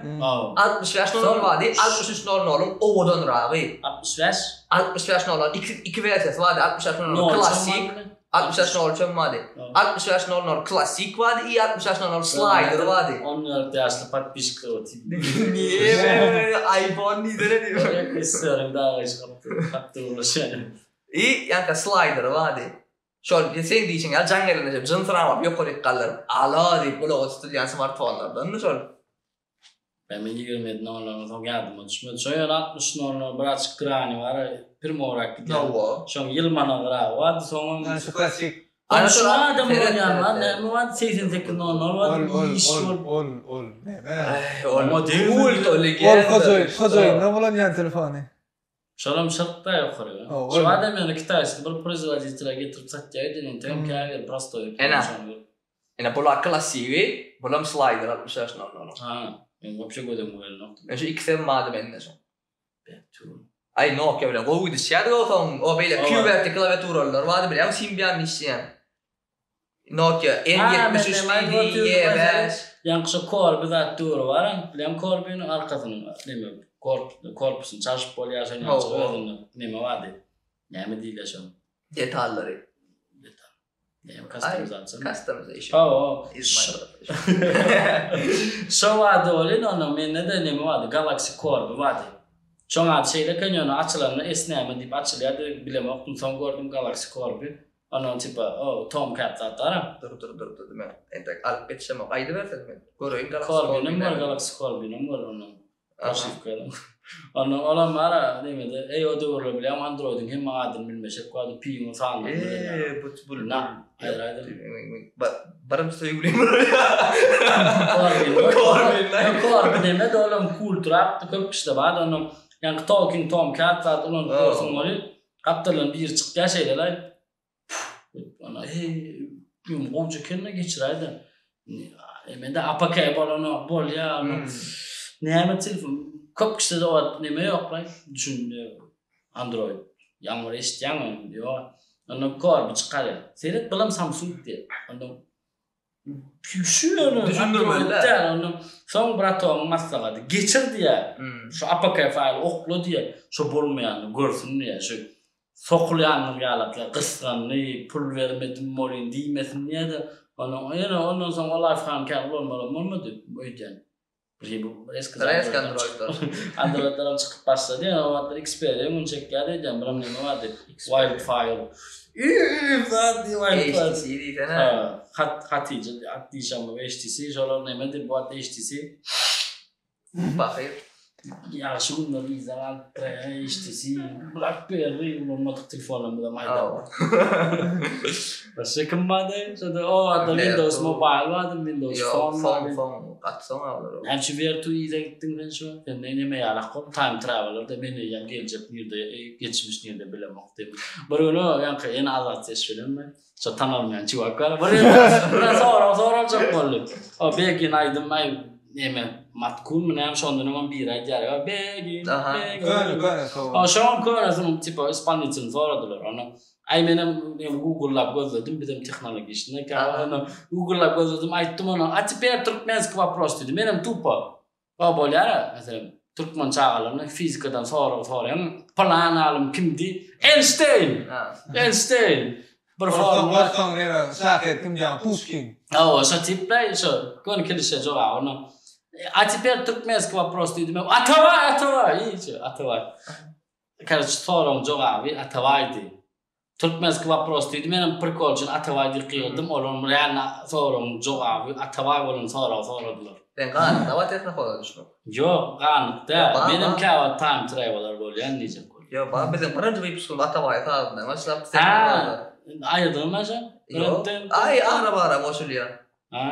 65 nol nol bardy. 63 nol noluň owadanragy. 65? 65 nol nol iki iki wersiýasy bardy 65 nol nol klassik 65 nol üçem bardy 65 nol nol klassik bardy i 65 nol nol slaýder bardy 14 ýaşly podpisçikler otyr Niye iPhone diýdere diýip Režissýoryň dagy çykypdy hakda gürleşýän I ýa-da slaýder bardy Şol seň diýşiň ýaly jaň gelende jynsyrap ýokaryk galdyryp alo diýip gulaga tutulýan smartfonlardandy şol. Men 27 nol-noldan soň ýadyma düşmedi. Şo ýöne 60 nol-nol birazjyk grani bar, pirmorak gidýär. Hawa. Şoň ýylmanagyragy bardy, soňam. Ana şu klassik. Ana şu adam ulanýan bar, näme bar, 88 nol-nol bar, iş bolup. Ol, ol, ol, näme? Ol, kult, ol legenda. Ol hojaýyn, hojaýyndan ulanýan telefony. Şolam şyrkda ýokary. Şu adam ýöne kitaýski bir proizwoditele getirip satýar öýdýän entegem käbir prostoý. Ene. Ene bular klassigi, bulam slaýder 65 nol nol. Ha, men wapşe göz öňüme gelenokdy. Men şu ikisem bardy mende şoň. Betü. Aý Nokia bilen gowy gidişýärdik o soň o beýle QWERTY klawiaturalar bardy bilýäňmi Symbian işleýän. Nokia N73 diýdi, Y5. Ýaňky şo korby zat döwri bar, bilýäňmi korbynyň arkasynyň neme korpusyny çalşyp bolýar şoň ýaly özünde neme bardy. Näme diýilýär şoň? Detallary. Detal. Näme kastomizasiýa? Customization. Hawa. Şo bardy welin onuň mende-de neme bardy Galaxy korby bardy. Şoň ady şeýle eken ýöne açylanda S näme diýip açylýardy bilemokdym soň gördüm Galaxy korby. Ondan tipa o Tomcat zat bar. Dur dur dur dur men entek alyp ýetişemok aýdyber sen men göreýin Galaxy Corbinem bar Galaxy Corbinem bar ondan. Proşiwkadan. Ondan olam bar nemede eý o döwürler bilýäňmi Androidiň hemme adyny bilmeşek bardy piňiň sanyny bilen ýaly. Eee bu bu Na aýry aýry. Birinji söýgülim. Corbin. Corbin. Corbin neme de olam kulturapdy köp kişide bardy ondan. Ýaňky Talking Tomcat zat ulanyp görsüň welin Gapdaldan biri çykýar şeýle-laý. Ana, heý, gowja eken-de geçiräý-de. Mende APK bolanok, bolýar. Näme telefon? Köp kişide o wagt neme ýok-laý, düşündi. Android. Ýaňy bir eşitýäňmi? Ýok. Ondan korby çykarýar. Seret, bulam Samsung diýýär. Ondan Şu ýöne Düşündirmeli däl onda. Soň bratogyň maslahaty geçir diýýär. Şu APK faýly okla diýýär. Şo bolmaýanyny görsün diýýär. Şu sokulýanyny ýalaklar gysgandy, pul bermedim bolýyn diýmesin diýýär-de. Ondan ýöne ondan soň o laýfhany kän ulanmalam bolmady öýdýän. Resk Androidler. Androidler çykyp başlady. Ýöne o wagtlar Xperia öňüni çekýärdi öýdýän. Biram neme bardy? Wildfire. Üýüp zat diýip Wildfire. HTC diýsene. Hat Hatija at diýşem bu HTC şolar nemedi bu wagt HTC. Bahyr. Ýagşy günler yzda galypdyr HTC, Blackberry ulanmadyk telefonlarymyzam aýdar. Başga kim bardy? Şonda o wagtlar Windows Mobile bardy, Windows Phone bardy. Ýok, Phone, gaty soň olar. Näme üçin Vertu yza gitdiň sen şu wagt? Sen neme ýalak bol, time traveler-de men eýýäm geljek nirde, geçmiş nirde bilemok diýip. Bir gün o ýaňky ýene Azat Seş bilenmi? Şo tanalmaýan çuwak bar. Bir ýerde sorag soraljak boldy. O Begin aýdym aý neme Matkunmy näme şondan öňem biri aýdýar. O Begin. Aha. Köne köne sowa. O şoň könesiniň tipa ispolitelini soradylar. Ony aý menem nem Google-lap gözledim bizem tehnologiçnyý. Ony Google-lap gözledim aýtdym ona. A teper türkmenski wopros diýdi. Menem tupo. O bolýar-a, meselem, türkmen çagalaryna fizikadan sorag soraýaň, pylan alym kimdi? Enşteýn! Enşteýn! Bir formula. Ortaň neme şahyr kim diýýän Puşkin. Hawa şo tipler şo göni klişe jogap onda. A teper türkmenski wopros diýdim. Atabaý Atabaý hiç Atabaý. Karoç soragyň jogaby Atabaýdy. Türkmenski wopros diýdi. Menem prikol üçin Atabaý diýip gygyrdym. Olaryň realno soragyň jogaby Atabaý bolan soragy soradylar. Sen ganykda bar tehnofoda düşmek. Ýok, ganlyk däl. Menem käwagt time traveler bolýan diýjek bolýan. Ýok, bar biziň birinji wypuskymyz Atabaý sazyndan başlap Hä, aýyrdyňmy aja? Ýok. Aý, ara-bara goşulýar. Hä.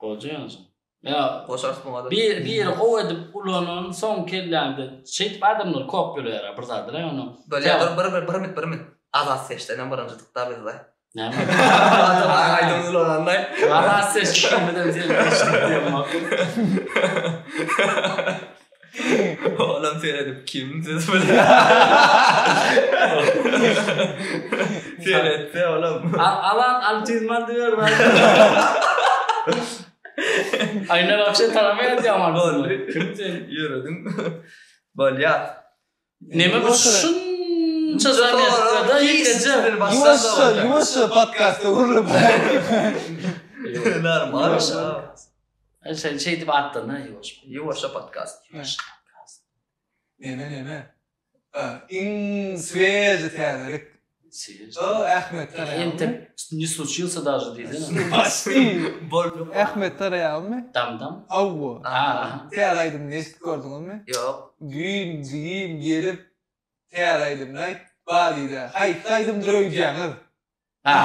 Goja ýaňşy. Ýa Goşarys muňa-da. Bir biri gowy edip ulanan soň kelläňde şeýdip adamlar kopýalaýar bir zadylaý ony. Bolýar dur bir bir bir minut bir minut. Azat seçdenem birinji dykda bizde. Näme? Atabaý aýdymyny ulananlaý. Azat seçdi kimden sen seçdik diýen makul. Olam seredip kim siz bilen. Seretse olam. Alan 600 manat ber. Aýna wapşe tanamaýar diýýän Boldy. Kim sen? Ýöredim. Bolýa. Neme bu şunça zametda ýekeje. Ýuwaşja, ýuwaşja podkasta urlup. Normal. Sen şeýdip atdyň ha ýuwaş. Ýuwaşja podkast. Ýuwaş podkast. Neme neme? Iň sveži täzelik. Sveži. O Ahmet taraýarmy? Entek ne случился даже diýsene. Başdy. Boldy. Ahmet taraýarmy? Dam dam. Awwa. Aha. Täze aýdymyny eşidip gördüňizmi? Ýok. Düýn jigim gelip täze aýdymyny aýt bar diýdi. Haýsy aýdymdyr öýdýäňiz? Ha.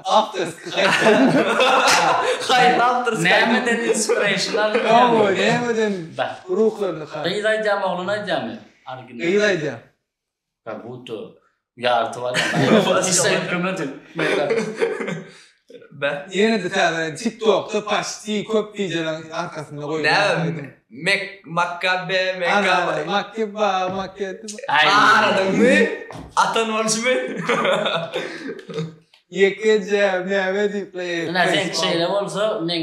Awtorski haýsy aýdym? Haýsy awtorski aýdym? Nämeden inspiration aldy? Hawa, nämeden Bak. ruhlandy? Gyz aýdýarmy, oglan aýdýarmy? Original. Gyz aýdýar. Как будто ýarty bar. Işe kömedi. Be. Ýene-de täze TikTokda paçti köp wideolaryň arkasynda goýulýan aýdym. Mek Makkabe Ana, Mekkabe. Makke ba, Makke. Aradyňmy? Atan bolşumy? Ýekeje näme diýip. Ine sen şeýle bolsa meň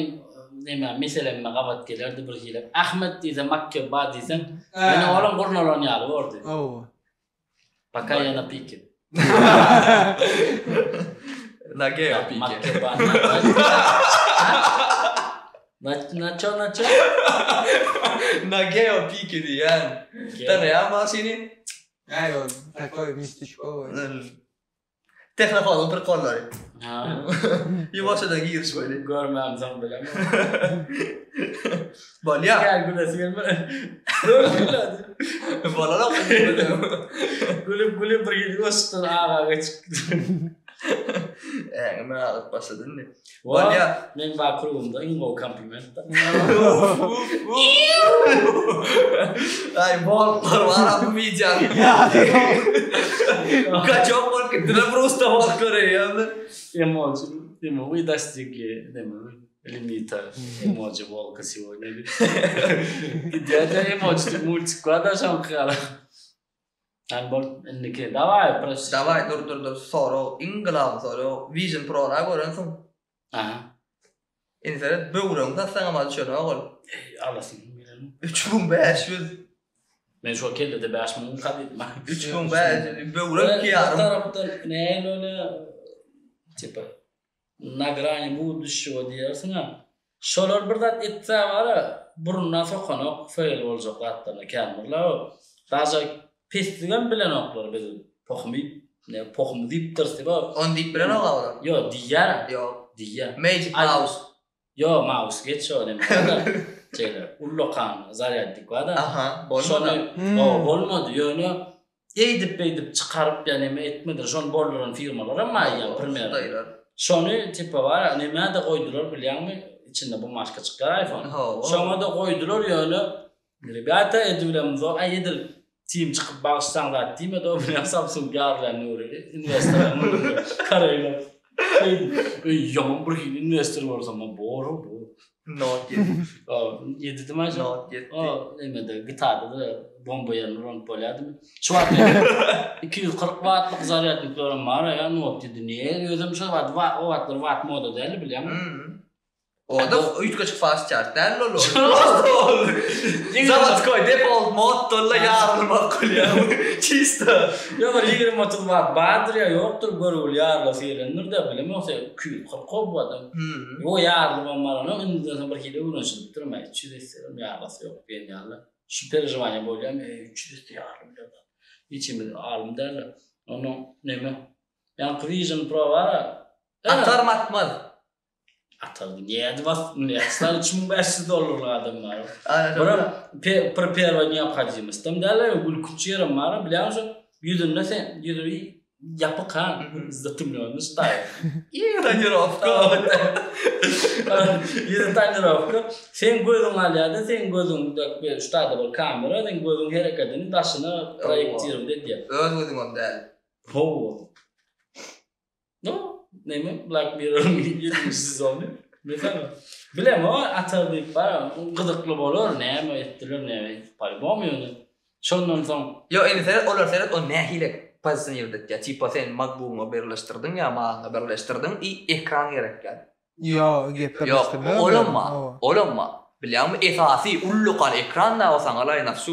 neme meselemme gabat gelerdi bir hili. Ahmet diýse Makke ba diýseň, ýöne olam gurnalan ýaly bordy. Hawa. Пока я на пике. Na geo pike. Makke ba. Na na ço na ço? Na geo pike diýýän. Tanaýan maşyny. Aý, ol takoý mistişkowy. Tehnofodyň prikollary. Ha. Ýuwaşjadan giriş boldy. Görmämsoň bilemok. Bolýa. Gel gülesi gelme. Bolanok. Gülüp gülüp bir gidip ýuwaşdan aga geçip. Äňime agyryp başlady indi. Bolýa. Meň bar klubumda iň gowy kompliment. Aý boluplar bar bu wideony. Kaçok bolup gitdiler prosta boluplar eýýämden. Emoji, neme, we dostigli, neme, limita emoji волка сегодня. Gidýär-de emoji multik bar da şoňky ýaly. Ýani bol indiki daway prosi. Daway dur dur dur sorag iň glawny sorag Vision Pro-ra görensiň. Aha. Indi seret böwregiňi satsaňam az düşenok ol. Eý alasym gelenok. 3500. Men şo kellede 5000 diýdim. 3500 böwrek 2 Bir ýarym. tarapdan nähili ony tipa na grani buduşego diýersiň-ä. Şolar bir zat etse bar-a, burnuna sokanok fail boljak zatlaryna kändirler. Daže pesligem bilenoklar biz pohum iýip, ne pohum diýipdiris diýip. Ony diýip bilenok olar. Ýok, diýýär. Ýok. Diýýär. Magic Aý. Mouse. Ýok, mouse geç o neme. Şeýle ullakan zarýadnik bar-da. Aha, bolmady. Şony Hmm. o bolmady. Ýöne eýdip beýdip çykaryp ýa neme etmediler. Şony bolduran firmalaram bar ýa, primer. Hytaýlar. Şony tipa bar, nämä-de goýdular bilýäňmi? Içinde bumaşka çykýar iPhone. Hawa. Şoňa-da goýdular ýöne rебята edibilemzok, aý edil Tim çykyp bagyşlaň zat diýmedi, o bilen Samsung ýarylan nuri investor Koreýler. Öý ýaman bir hili investor bolsam bor bu. Note 7. Ýedi diýme Note 7. O nemede gitarda bomba ýerine uranyp bolýardy. Şu wagt 240 wattlyk zarýadniklerim bar ýa Note 7 niýe özüm şo wagt o wagtlar watt moda däldi bilýäňmi? Hmm. O-da üýtgeşik fast charge däl ol. Prosto ol. Zawodskoý default modda ol ýarylmak bolýar. Çisto. Ýok bir 20-30 watt bardyr ýa ýokdur görgüli ýarylasy gelendir-de bilemok sen 240 bu adam. Ýok ýarylybam baranok indiden soň bir hili öwrenişilipdir mä 300 etselerem ýarylasy ýok diýen ýaly. Şu perežywaniýa bolýam eý 300 etse ýarylyp biler. Hiçimiz alym däl-de. Onuň neme Ýaňky Vision Pro bar-a. Atarmy atmaz. Atardy. Nädip atsyn? Näçe 3500 dollarlyk adam bar. Buram bir первая необходимость-am däl, gülkünç ýerem bar, bilýäňmi şo ýüzünde sen ýüzi ýapyk ha, zatymlýonny ştaý. Tonirovka. Ýüzi tonirovka. Seň gözüň alýar-da, seň gözüň şu taýda bir kamera, seň gözüň herekedini daşyna proýektirowat edýär. Öz gözüňem däl. Hawa. No, neme Black Mirror-yň ýedinji sezony. Bilsene. Bilemok, atar diýip bar, gyzykly bolar, näme etdiler, näme po-любому ýöne. Şondan soň. Ýok, indi seret, olar seret, o nähili pozisionirowat etýär. Tipa sen MacBook-yňa birleşdirdiň ýa Mac-yňa birleşdirdiň i ekran gerek däl. Ýok, gep birleşdirme. Ýok, olam bar, olam bar. Bilýäňmi, esasy ullakan ekran da o saňa laý na şu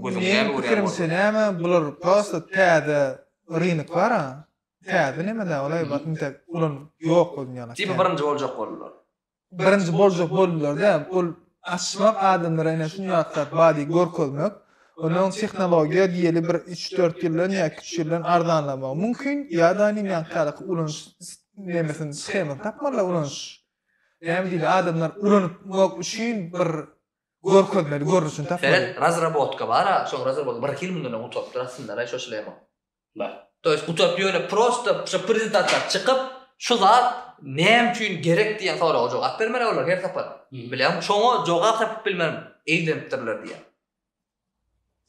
gözüň näme görýän. Meň pikirimçe näme, bular prosto täze rynok bar-a. Täze neme-dä ol aý intek ulanyp ýok bu dünýäde. Tipa birinji boljak boldular. Birinji boljak boldular dä. Ol açmak adamlara ine şuny ýaly zat bar diýip görkezmek. Ondan tehnologiýa diýeli bir üç-dört ýyldan ýa iki-üç ýyldan arzanlamagy mümkin ýa-da nim ýaňky ýaly ulanyş nemesini shemasyny tapmalylar ulanyş. Näme diýeli adamlar ulanypmak üçin bir görkezmeli görnüşini tapmaly. Seret razrabotka bar-a şoň razrabotka bir hil mundan öň gutarypdyr aslynda-da şo şlema. Bar. To ýest gutaryp ýöne prosto şo prezentasiýa çykyp şu zat näme üçin gerek diýen soraga jogap bermeli olar her sapar. Bilýäňmi? Şoňa jogap tapyp bilmän eglenipdirler diýýän.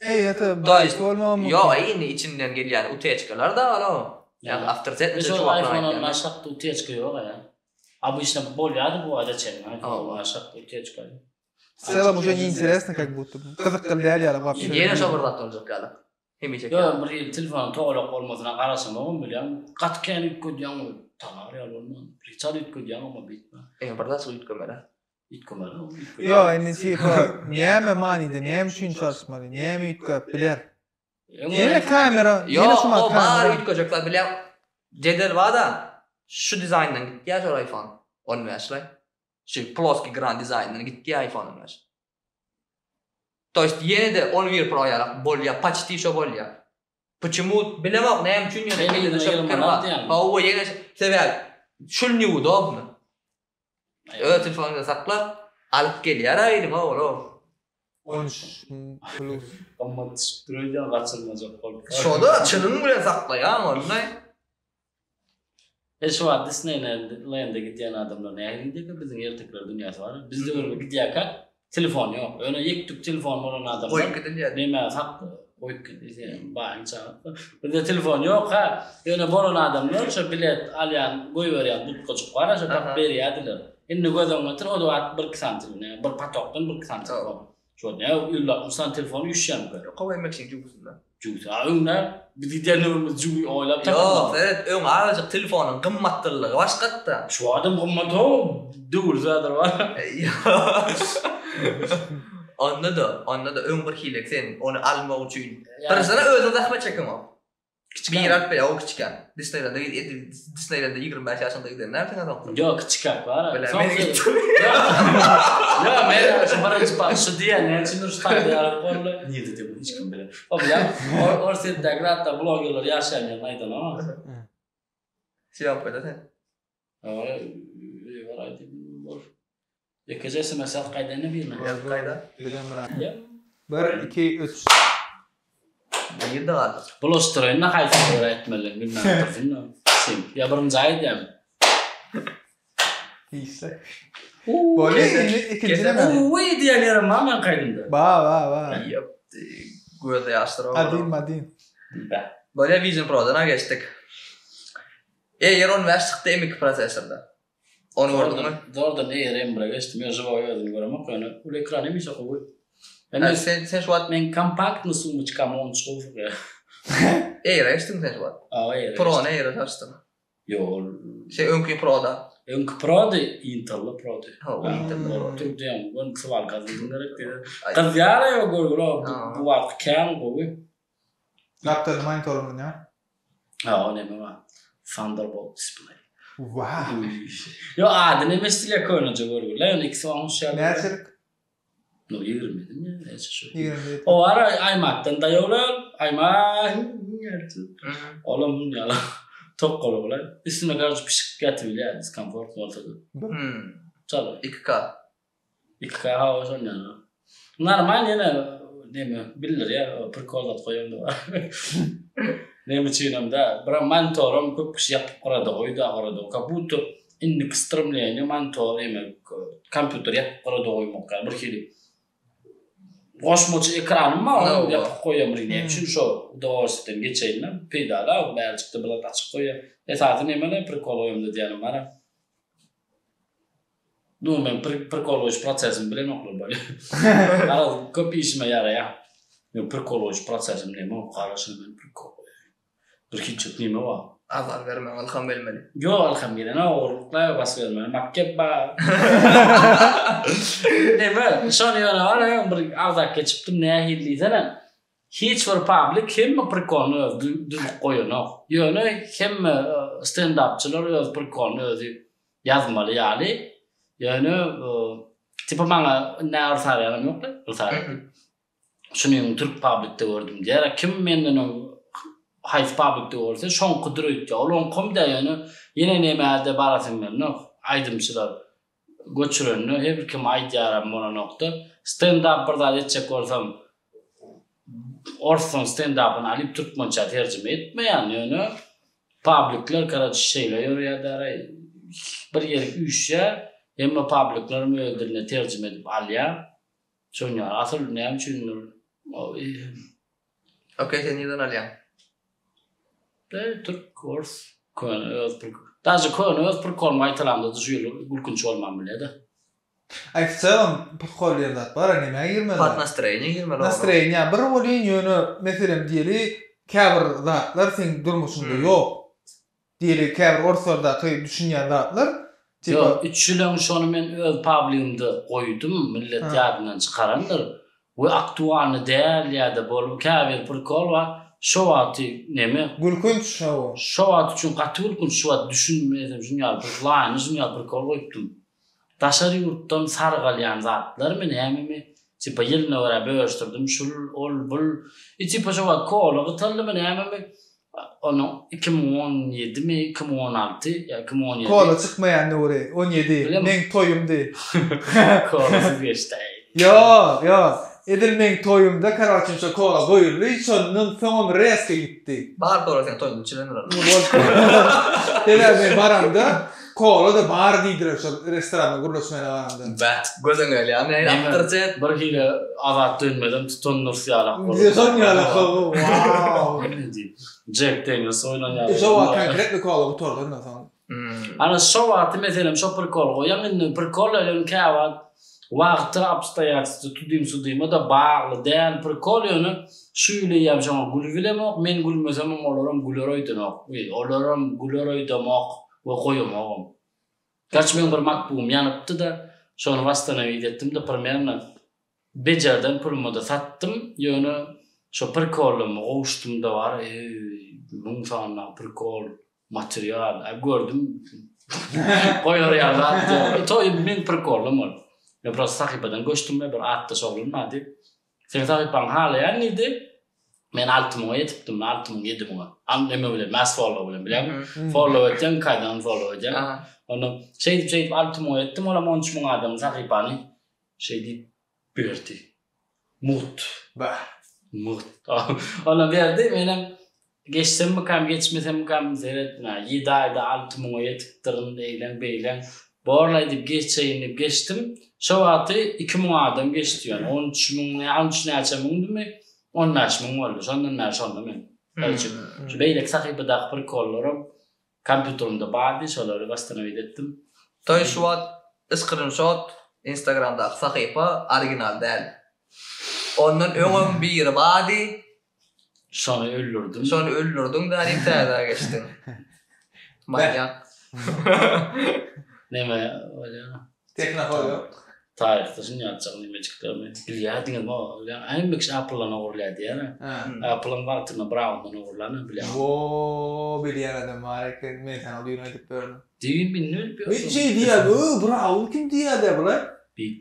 Eý ete baýt bolmagam mümkin. Ýok eý indi içinden gelýän utečkalar da bar o. Ýa awtoritetli Şol iPhone-dan aşakda utečka ýok ýa. Obyçno bolýardy bu wagta çenli iPhone-dan aşakda utečka. W celom уже не интересно как будто. Gyzykly däl ýaly wapşe. Ýene şo bir zat boljak ýaly. Hemişeki ýaly. Ýok, bir hili telefonyň togalak bolmasyna garaşamogam bilýäň. Gaty kän üýtgedýäň ol. Tanar ýaly bolman. Çal üýtgedýäň amma beýtme. Eý bir zatjyk üýtgemeli. Üýtgemeli ol. Ýok, indi tipa näme manyda, näme üçin çalyşmaly, näme üýtgäp biler? Ýene kamera, ýene Ýok, şumat o bary kamera. üýtgejek zat bilýäň. Jedel bar-da, şu dizaýndan gitýär şol iPhone 15-laý. Şu ploskiý gran dizaýndan gitýär iPhone 15. To ýest ýene-de 11 Pro ýalak bolýa, paçti şo bolýa. Почему bilemok näme üçin ýöne kellede şo pikir bar. Hawa ýene sebäp şul neudobno. Öz telefonyňda sakla alyp gelýär aýdyň ogul. 13 plus. Gymmat düşüp dur öýdýän gaçyrmajak bolup. Şoda çynyň bilen saklaýaň ony. E şu wagt Disneýlende gidýän adamlar nähili gidýärkä biziň ertekiler dünýäsi bar. Biz döwrümiz gidýärkä telefon ýok. Ýöne ýek-tük telefon bolan adamlar goýup gidilýär. Näme sak goýup gidilýär. Baýyň çagasy. Bizde telefon ýok ha. Ýöne bolan adamlar şo bilet alýan goýberýän butkajyk bar şo tapyp berýärdiler. Indi göz öňüne getir o wagt bir iki sany telefon, bir patokdan bir iki sany telefon. Şo ne 50-60 sany telefon üýşýärmikä? Ýok, gowy emekçiň jübüsinde. Jübüsi. A öňler biz gidýän döwrümiz jübi oýlap tapylmady. Ýok, seret, öň azajyk telefonyň gymmatlylygy başgatda. Şu wagtam gymmat how, döwür zädir bar. Onda-da, onda-da öň bir hili sen ony almak üçin birinjiden özüň zähmet çekeňok. Kiçikäm. Bir alyp berýär, o kiçikäm. Disneýlende edil Disneýlende 25 ýaşyňda giden närsene soň? Ýok, kiçikäk bar. Bile, men gitdim. Ýok, men şu birinji pa şu diýen näme üçindir şu taýda ýaly boldy. Nirde diýip hiç kim bilen. O bilen Orsýetdäki zatda blogerler ýaşaýan ýerini aýdan ama. Syýamkada sen. Ýa, aýdyp bor. Ýekeje SMS ýazyp gaýdaýyn birine. Ýazyp gaýda. Bir, iki, üç. Nirde galdyk? Bulaşdyraýyn-da haýsyna görä etmelidigini bilmän otyrsyň-da. Sen ýa birinji aýdýaň. Işle. Bolýa indi ikinji neme? Uwy diýen ýerim bar meň kaýdymda. Ba ba ba. Ýapdy. Göze ýaşdyr. Adin madin. Bolýa Vision Pro-dan-a geçdik. Air 15 çykdy M2 prosesorda. Ony gördüňmi? Zordan Air M1-e geçdim. Ýöne žiwoý özüni göremok ýöne uly ekran hemişe gowy. Ýöne sen sen şu wagt meň kompaktny sumочkam onça gowy sürýär. Air-e geçdiňmi sen şu wagt? Awa Air-e. Pro-ny Air-e çalyşdyň. Ýok ol Şey öňki Pro-da. Öňki Prody, Intelli Prody. Hawa, Intelli Prody. Dur diýen, ön swalka gyzyň gerek diýdi. Gyzýar ýa görgüli bu wagt kän gowy. Gapdalda monitor bolýar. Hawa, neme bar? Thunderbolt display. Wow. Ýok, ady neme eşdilýär köneje görgüli. Ýöne ikisi oňuşýar. Näçelik? No, 20 mi? Näçe şu? 27. O ara iMac-dan daýawlar, iMac. Olam ýaly tokgaly bolar. Üstüne garjy pişik ýatybilýär, diskomfort bolsa-da. Hmm. Çal. 2K. 2K hawa şon ýaly. Normal ýene neme bildirýär, prikol zat goýanda bar. Näme üçinem da, bir monitoram köp kişi ýapyp gyrada goýdy, agyrada. Как будто indiki stremleniýe monitor eme kompýuter ýapyp gyrada goýmak ýaly bir hili goşmaça ekranym bar, ony ýapyp goýýan bir näme üçin şo udowolstweden geçeýin-de, peýdaly, bärjikde bir zat açyk goýýan. Esasy neme-le prikol goýamda diýýänim bar-a. Nu men prikol goýuş prosesini bilenoklar bolýa. Garaz köp işime ýaraýar. Men prikol goýuş prosesim neme o gara şuny men prikol goýaýyn. Bir hiçlik neme bar. Azar berme ylham gelmeli. Ýok ylham gelenok ogurlyklaý basyp bermeli makgep bar. Neme şony ýöne bar ýa bir agzap geçipdim nähili diýsene. Hiç bir publik hemme prikolyny özi düzüp goýanok. Ýöne hemme stendapçylar öz prikolyny özi ýazmaly ýaly. Ýöne tipa maňa nä yrsarýanam ýokla, yrsarýan. Şuny türk publikde gördüm diýär. Kim menden öň haýsy publikde görse şoňkydyr öýtýär. Ol oňkam däl ýöne ýene nämäde barasym gelenok. Aýdymçylar göçürende her bir kim aýdýaram bolanokda. Stendap bir zat etjek bolsam orslaň stendapyny alyp türkmençä terjime etmeýän ýöne Publikler karaçy şeýle ýörýär däraý bir ýerik üýşýär hemme publiklerem öz diline terjime edip alýar şon ýaly asyl näme üçindir Ok sen nirden alýaň? Be türk ors köne öz prik daže köne öz prikolymy gaýtalamda şu ýyl gülkünç bolman bilýädä. Aý w celom prikol diýen zat bar a nämä girmeli? Pod nastroýeniýa girmeli oglan. Nastroýeniýa bir welin ýöne meselem diýeli käbir zatlar seň durmuşyňda ýok. Diýeli käbir orslardaky düşünýän zatlar tipa. Ýok üç ýyl öň şony men öz publigimde goýdum millet ýadyndan çykarandyr we aktualny däl ýa-da bolup käbir prikol bar şo wagty neme. Gülkünç hawa. Şo wagt üçin gaty gülkünç şu wagt düşünmesem şuny ýaly bir laýyny şuny ýaly prikol goýupdym. Daşary ýurtdan sargalýan zatlarmy nämemi tipa ýylyna görä bölüşdirdim şul ol bul i tipa şo wagt kola gytaldymy nämemi onuň 2017 mi 2016 ýa 2017 Kola çykmaýan döwri 17 meň toýumdy. Kolasyz geçdi. Ýok ýok edil meň toýumda karoçe şo kola goýuldy şondan soňam rezko ýitdi. Bar kola seň toýuňda içilendir ol. Sebäbi men baramda Kola-da bar diýdiler şol restoranda gürleşmäne baramda. Bäh, gözüň gelýärmi nähili awtoritet. Bir hili Azat Dönmezem tutandyrys ýalak bolup. Şon ýalak hawa, wow. Jack Daniels oýnan ýaly. Şo wagt konkretno kola gutardy ondan soň. Ana şo wagty meselem şo prikol goýaň indi prikol ýöne käwagt wagty obstoýatelstwa tudym-sudym-da bagly däl prikol ýöne şu ýyl eýýäm şoňa gülübilemok men gülmesemem olaram güler öýdenok olaram güler öýdemok we goýamogam. Garçy meň bir makbugym ýanypdy-da, şony wasstanowit etdim-de primerno bejerden puluma-da satdym, ýöne şo prikollaryma gowuşdym-da bar, eý, müň sany prikol, material, a gördüm, goýar ýaly zat ýok. I to meň prikolym ol. Men prosta sahypadan göçdüm-de, bir atdaş oglan bardy. Seň sahypaňy halaýan diýdi. Men 6000-a ýetipdim, 6000, 7000-a. An neme bilen, mass follow bilen bilýäňmi? Follow etýäň, iki aýdan follow edýäň. Onda şeýdip şeýdip 6000-a ýetdim, olam 13000 adamyň sahypany şeýdip berdi. Mugt. Bah. Mugt. Ondan berdi, menem Geçsemmikam, geçmesemmikam seret, ynha, ýedi aýda alty müňe ýetipdirin, eýleň, beýleň. Borlaý diýip geçeýin diýip geçdim. Şo wagty 2000 adam geçdi ýöne, on üç müň, ýa on üç näçe müňdümi, on bäş müň boldy. Şondan bäri şonda men. Şu şu beýleki sahypadaky prikollaram kompýuterimde bardy, şolary wastanowit etdim. Toý şu wagt skrinşot instagramdaky sahypa original däl. Ondan öňem biri bardy, Şony öldürdim. Şony öldürdiň da diýip täzä geçdiň. Manýak. Neme bolýar? Tehnohol ýok. Taryhda şuny ýatjak nemejiklerimi bilýärdiňizmi? Hemme kişi Apple-dan ogurlaýar diýýär. Apple-yň wagtynda Brown-dan ogurlanyny bilýän. Wo, bilýän adam bar eken. Men saňa düýn aýdyp berdim. Düýn indi bilip ýörsüň. Men şeý diýýän, ö, Brown kim diýýär-dä bular?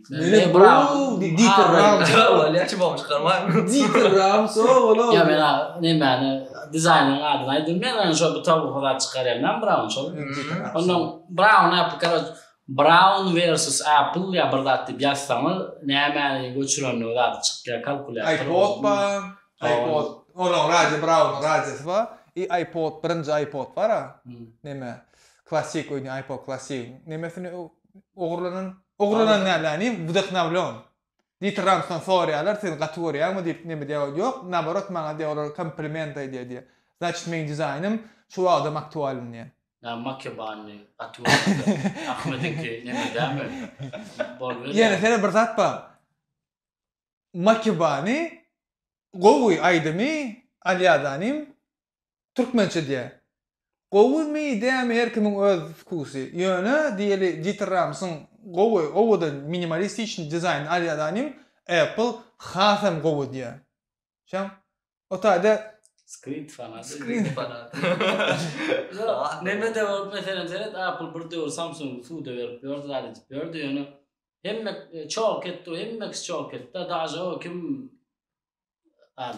Meni Brown Dieter Rams. Bolýar, çubugymy çykarmaýyn. Dieter Rams, o, Ýa men nemäni, dizaýneriň adyny aýdym, men ýöne şol bir towuk zat çykarýan, näme Brown şol? Ondan Brown Apple, karoç, Brown versus Apple ýa bir zat diýip ýazsaňyz, nämäni göçürenligi zady çykýar, kalkulýator. iPod bar, iPod, onuň radio Brownyň radiosy bar. I iPod, birinji iPod bar-a, neme, klasik oýny iPod klasik nemesini ogurlanan, ogurlanan däl, ýagny wdahnovlon. Dieter Ramsdan soraýarlar, sen gaty görýäňmi diýip, neme diýýär, ýok, naborot maňa diýýär, olar kompliment aýdýar diýýär. Значит, meň dizaýnym şu wagtam aktualny diýýär. Ýa Makebanny gaty görýär. Ahmediňki neme dämi? Bolberýär. Ýene sene bir zat bar. Makebany gowy aýdymy alýadanym Türkmençe diýýär. Gowymy, dämi her kimiň öz wkusy. Ýöne diýeli Dieter Ramsyň gowy, owadan minimalistiçnyý dizaýnyny alýadanym Apple hasam gowy diýýär. Şoň o taýda Skrin fanat. Skrin fanat. Neme-de bolup meselem seret Apple bir döwür Samsung suda berip ýördi zat edip ýördi ýöne hemme çok etdi hemme kişi çok etdi daže o kim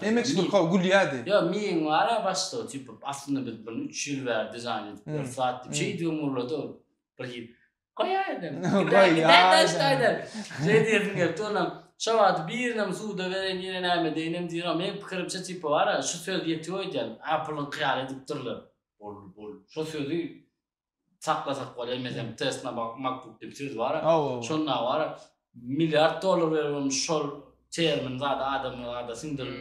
Hemme kişi bir gülýärdi. Ýok miň bar-a başda tipa aslynda biz bunu 3 ýyl bäri dizaýn edip ýörüs zat diýip şeýdibem gurlady bir hil Goýaýdym. Gidäýdäýdäýdäýdäý. Şeý diýesim gelipdi onam. Şo wagt birinem suda bereýin ýene näme edeýinem diýen meň pikirimçe tipa bar-a şu söz ýetik öýdýän. Apple-yňky ýaly edipdirler. Boldy boldy. Şo sözi saklasak bolýar. Meselem Tesla MacBook diýip söz bar-a. Şonda bar-a milliard dollar beribem şol termin zady adamlara zada siňdirip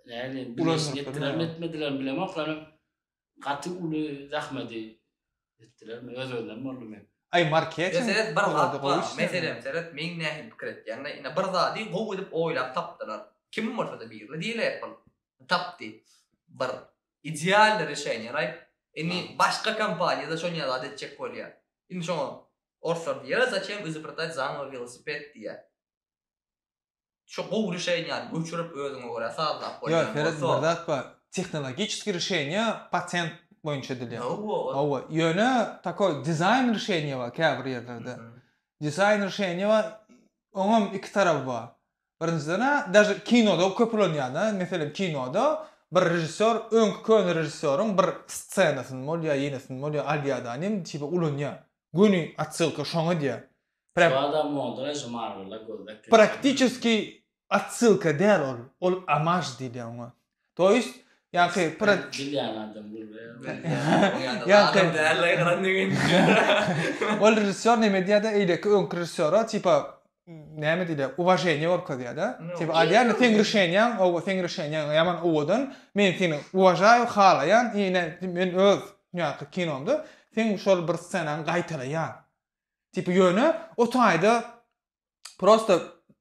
näli bilişini etdilermi etmedilermi bilemok ýöne Gaty uly zähmedi etdilermi öz-özünden boldumy? Aý marketing Seret bir zat bar meselem seret meň nähili pikir etýände ine bir zady gowy edip oýlap tapdylar kim bolsada birine diýeli Apple tapdy bir idealny rişeniýe raý indi başga kompaniýada şonýa zat etjek bolýar indi şoňa orslar diýer zaçem izobretать zanowo welosiped diýýär. Şu gowy rişeniýany göçürip özüňe görä sazlap bolýan Ýok, seret bir zat bar. Tehnologiçeskiý rişeniýa patent boýunça edilýär. Hawa. Hawa, ýöne takoý dizaýn rişeniýa bar käbir ýerlerde. Dizaýn rişeniýa bar, oňam iki tarapy bar. Birinjiden-ä, daže kinoda köp ulanýar-da. Meselem, kinoda bir režissýor öňki köne režissýoryň bir ssenasyny bolýar, ýenesini bolýar, alýar-da, nim tipa ulanýar. Göni otsylka şoňa edýär. Şu adam moda şu Marvela gözlek. Praktiçeski otsylka däl ol. Ol omaž diýilýär oňa. To ýest ýaňky bilýän adam gürleýär. Ýaňky Ol režissýor neme diýýär-de eýleki öňki režissýora tipa näme diýilýär uwaženiýe görkezýär-de. Tipa alýan seň rişeniýaň owa seň rişeniýaň ýaman owadan men seni uwažaýu halaýan ine men öz ýaňky kinomda seň şol bir ssenaňy gaýtalaýan. Tipi ýöne o taýda prosta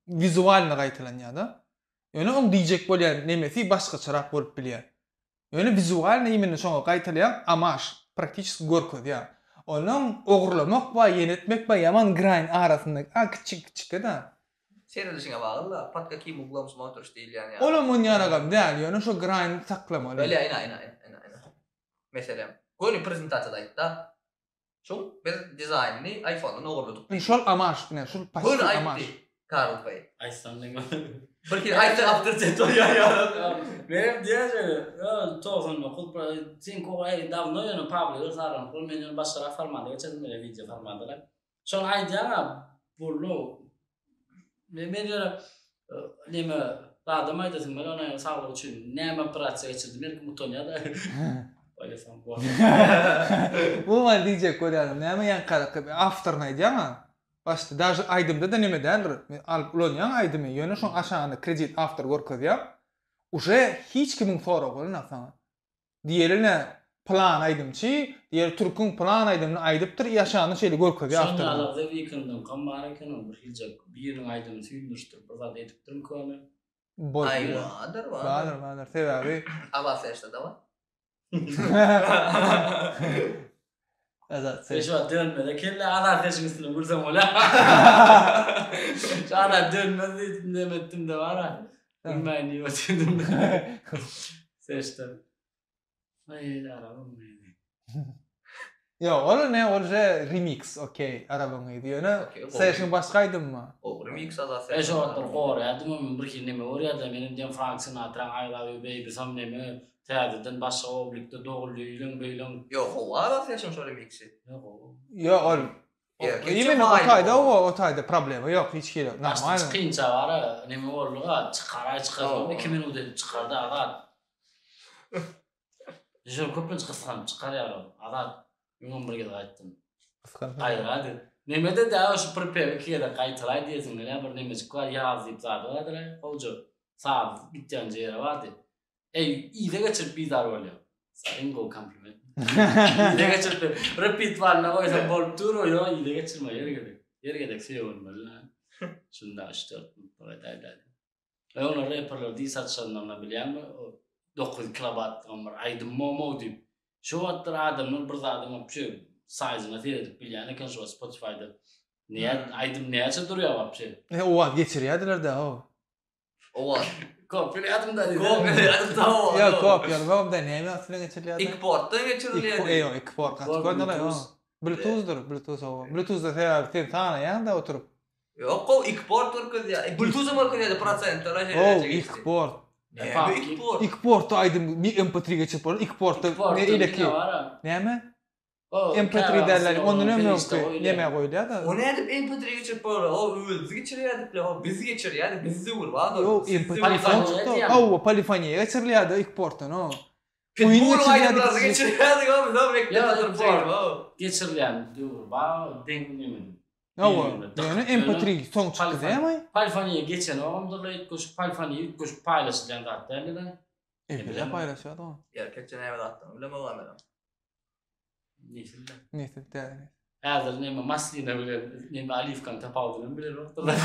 wizualny gaýtalanýar-da. Ýöne oň diýjek bolýan nemesi başgaçarak bolup bilýär. Ýöne wizualny imенно şoňa gaýtalaýan amaş praktiçeski görkezýär. Onuň ogurlamak bar, ýene etmek bar, ýaman graýn arasynda a kiçi kiçikde-de. Seredişiňe bagly-da, pod kakim uglom smotriş diýilýän ýaly. Olam onýaragam däl, ýöne şo graýny saklamaly. Bolýa ina ina ina ina. Meselem, göni prezentasiýada aýtda. Şul biz dizaýnyny iPhone-dan ogurladyk diýdi. Şol amaş ine şul paçti amaş. Göni aýtdy Karl Feý. Aýtsaň näme? Bir hili aýtsaň awtoritet bolýar ýaly. Menem diýýän şeýle. 99 prosent eý dawno ýöne publige saranyp men ýöne başgarak formada geçirdim ýöne wideo formada. Şony aýdýaň-a boldy. Men men ýöne neme zadam aýdasym gel ony saglyk üçin näme operasiýa geçirdim her kim utanýar-da. Bolýasam bor. Bu maňa diýjek bolýanym näme ýaňky awtoryny aýdýaň-a. Başda daže aýdymda-da neme däldir. Men alyp ulanýaň aýdymy ýöne şoň aşagynda kredit awtor görkezýär. Uje hiç kimiň soragy bolanok saňa. Diýeli ne pylan aýdymçy, diýeli türküň pylan aýdymyny aýdypdyr i aşagynda şeýle görkezýär awtoryny. Şonda ýaly The Weekndiňkam bar eken ol bir hiljek biriniň aýdymyny süýndürişdirip bir zat edipdirmi ony. Bolup Aý biler. bardyr bardyr. Bardyr bardyr sebäbi. Abbas Eşde-de bar. Azat Sen şu wagt dönmez kelle Azat seşiň üstüne gülsem bolýar. Şu Azat dönmez diýdim dem etdim de bara. Gülmäýin diýip oturdym. Seçdim. Aý arabam meni. Ýok, ol ne, ol je remix, okey, arabaň gyzy. Ýöne Seşiň başga aýdymy bar. O remix Azat Seşiň. Şu wagtlar gorýardym, men bir hili neme görýärdim. Menem diýen Frank Sinatraň I love you baby sam neme täzeden başga oblikde doguldy ýylyň beýleň. Ýok, gowy Azat Seşiň şo remixi. Ýok, gowy. Ýok, ol Imенно o taýda o, o taýda problema ýok hiç hili. Normal. Çykynça bara neme bolduga, çykaraý çykarsa 2 minut edip çykardy Azat. Şol köplenç gysganyp çykarýar ol. Azat öňem bir gezek aýtdym. Gysganyp. Gaýra diýip. Nemede dä şu pripewi iki gezek gaýtalaý diýesiň gelýär bir nemejik bar ýaz diýip zady bardyr-aý gowja saz gitýän ýeri bardy. Eý yza geçirip bizar bolýar. Iň gowy kompliment. Yza geçirip repeat baryna goýsaň bolup dur o ýok yza geçirme her gezek. Her gezek sögünmeli. Şunda 3-4 minut edäýdä. Öňler reperler diss atyşanlaryna bilýäňmi 9 kilowatlygam bir aýdym momow diýip. Şu wagtlar adamlar bir zadyň wapşe saýzyna seredip bilýän eken şu Spotify-da. Näçe aýdym näçe durýar wapşe. E o wagt geçirýärdiler-dä o. O wagt. Kopýaladym-da diýdi. Kopýaladym-da o. Ýok, kopýalamagam-da näme wagt bilen geçirilýärdi? Iki portdan geçirilýärdi. Ýok, iki port gaty köne-le. Bluetooth-dyr, Bluetooth hawa. Bluetooth-da sebäbi sen sanaýaň-da oturyp. Ýok, gowy iki port görkezýär. Bluetooth hem görkezýärdi prosentler şeýle. Ow, iki port. Näme iki port? Iki portda aýdym MP3 geçirip bolar. Iki portda ne ileki? Näme? MP3 däl, ondan hem öňki neme goýulýar-da. O nädip MP3 geçirip bolar? O özümiz geçirýärdik-le, o biz geçirýärdik, biz döwür bar. Ýok, MP3 soň çykdy. Hawa, polifoniýa geçirilýärdi iki portdan, o. Pitbull aýdymlaryny geçirýärdik, o biz o mekdepde durup şeýdip, o. Geçirilýän döwür bar, deň neme. Hawa, ýöne MP3 soň çykdy dämi? Polifoniýa geçenogam-da üýtgeşik, polifoniýa üýtgeşik paýlaşylýan zat däldi-de. Elbetde paýlaşýardy o. Erkekçe näme zatdygyny bilemok menem. Nesil. Nesil täze nesil. Häzir näme maslina bilen näme oliwkanyň tapawudyny hem bilenokdyrlar.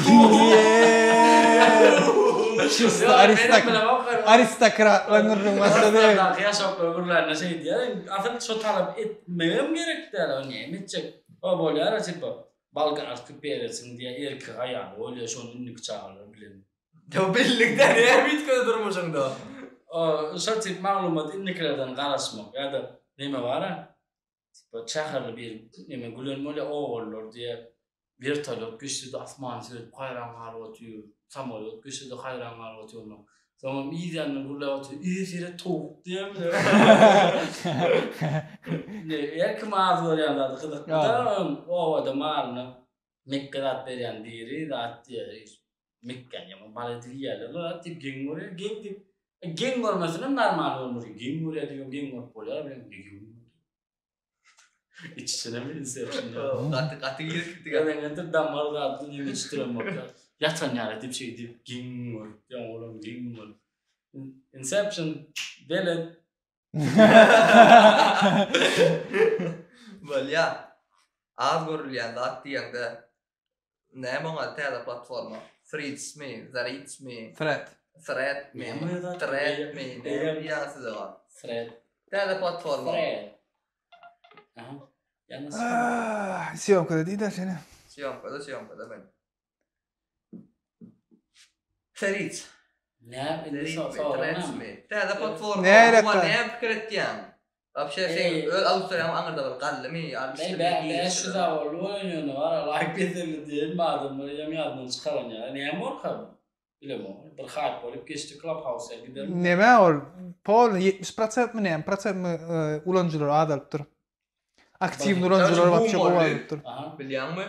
Çysta aristokrat. Aristokratlar gürrüň başlady. Orslardaky ýaşaplar gürlände şeý diýýär. Asyl şo talap etmegem gerek däl. O näme etjek? O bolýar tipa bolgarskiý peresiň diýýär erkek aýaly bolýar şony indiki çagalar bilen. Ýa bellikde näme üýtgedi durmuşyňda? Şol tip maglumat indikilerden garaşmak ýa-da neme bar-a, tipa şäherli bir neme gülen bolýar, obalylar diýýär, wertolýot geçse-de asmana seredip haýran galyp otyr, samolýot geçse-de haýran galyp otyr ondan. Soňam yz ýanyndan gürläp otyr, e seret towuk diýýär. Ne, her kim az görýän zady gyzykly-da, obada malyna mekge zat berýän biri zat diýýär, Mekgäni ýaman bal edip iýýärler zat diýip geň görýär, geň diýip. E, geň görmesinem normal bolmur. Geň görýär diýip geň görüp bolýar bilen geň görüp. İç-içine mi inception Gaty gaty girip gitdi. Gelendir damar zatly neme içdiren bolsa. Ýatan ýaly diýip şeý diýip geň görüp, ýa olam geň görüp. Inception belet. Bolýar. Az görülýän zat diýeňde Näme oňa täze platforma? Threadsmi, Threadsmi? Thread. Threadmi? Threadmi? Näme diýýär size o? Thread. Täze platforma. Thread. Aha. Ýalňyş. Syýomkada diýdä seni. Syýomkada, syýomkada men. Threads. Näme indi soragmy? Täze platforma. Näme näme pikir etýäň? Wapşe sen öz auditoriýaň aňyrda bir galdymy? Meý 500 a boldy oýun ýöne bar laýk beterli diýen adamlar ýam ýadyndan çykaran ýaly. Näme bolka? Bilemok. Bir haýp bolup geçdi Clubhouse-a gidelim. Neme ol? Pol 70 prosentmi näme prosentmi ulanyjylar azalypdyr. Aktiwny ulanyjylar wapşe gowy azalypdyr. Bilýäňmi?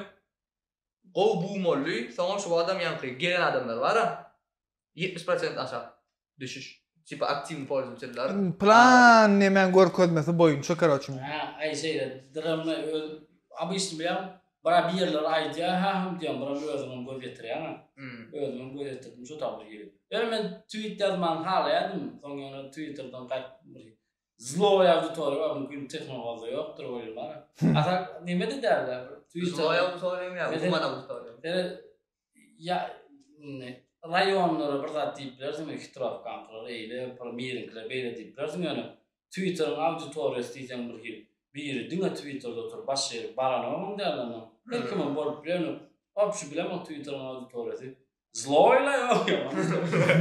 Gowy bum boldy. Soňam şu adam ýaňky gelen adamlar bar-a. 70 prosent aşak düşüş. Tipa aktiwny pользовательler. Plan nemäň görkezmesi boýunça karoçe. Hä, aý şeýle dramma öz obyçny bilýäň, bira bir ýerler aýdýar, hä hüm diýýän, biram özüňem göz ýetirýäň-ä. Özümem göz ýetirdim şo ta bir hili. Ýöne men tweet ýazmany halaýardym, soň ýöne twitterden gaýtdym bir hili. Zloý auditoriýa bar, mümkin tehnologiýada ýokdur welin bar. A tak neme-de däl-de, Twitter. Zloý auditoriýa ýa umuman auditoriýa. Ýa indi raýonlara bir zat diýip bilersiň, hitrowkankylar eýle, bir miriňkiler beýle diýip bilersiň, ýöne Twitteriň auditoriýasy diýseň bir hili. Biri diňe Twitterde oturyp başga ýere baranogam däl ondan. Her kimem bolup biler ýöne obşi bilemok Twitteriň auditoriýasy zloý-la ýok ýaman.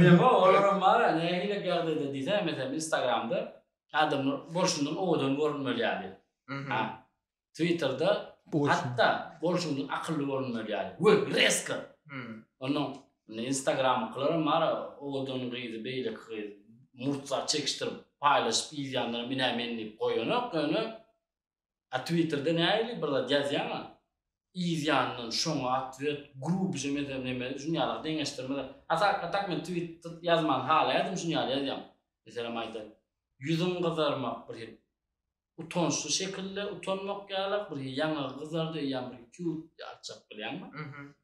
Neme olaram bar-a nähili ýagdaýda diýsene meselem Instagramda adamlar bolşundan owadan görünmeli ýaly. Ha. Twitterde hatda bolşuňdan akylly görünmeli ýaly. We reska. Ondan indi Instagramykylaram bar-a owadan gyzy beýleki gyz murt zat çekişdirip paýlaşyp ýazýanlaram ine men diýip goýanok ýöne a Twitterde nähili bir zat ýazýaňa yz ýanyndan şoňa otwet grubyja meselem neme şuny ýaly deňeşdirme a tak a tak men twit ýazmany halaýadym şuny ýaly ýazýan meselem aýdaly ýüzüň gyzarmak bir hili utançly şekilde utanmak ýalak bir ýaňagy gyzardy ýa bir cute ýalyjak bilýäňmi?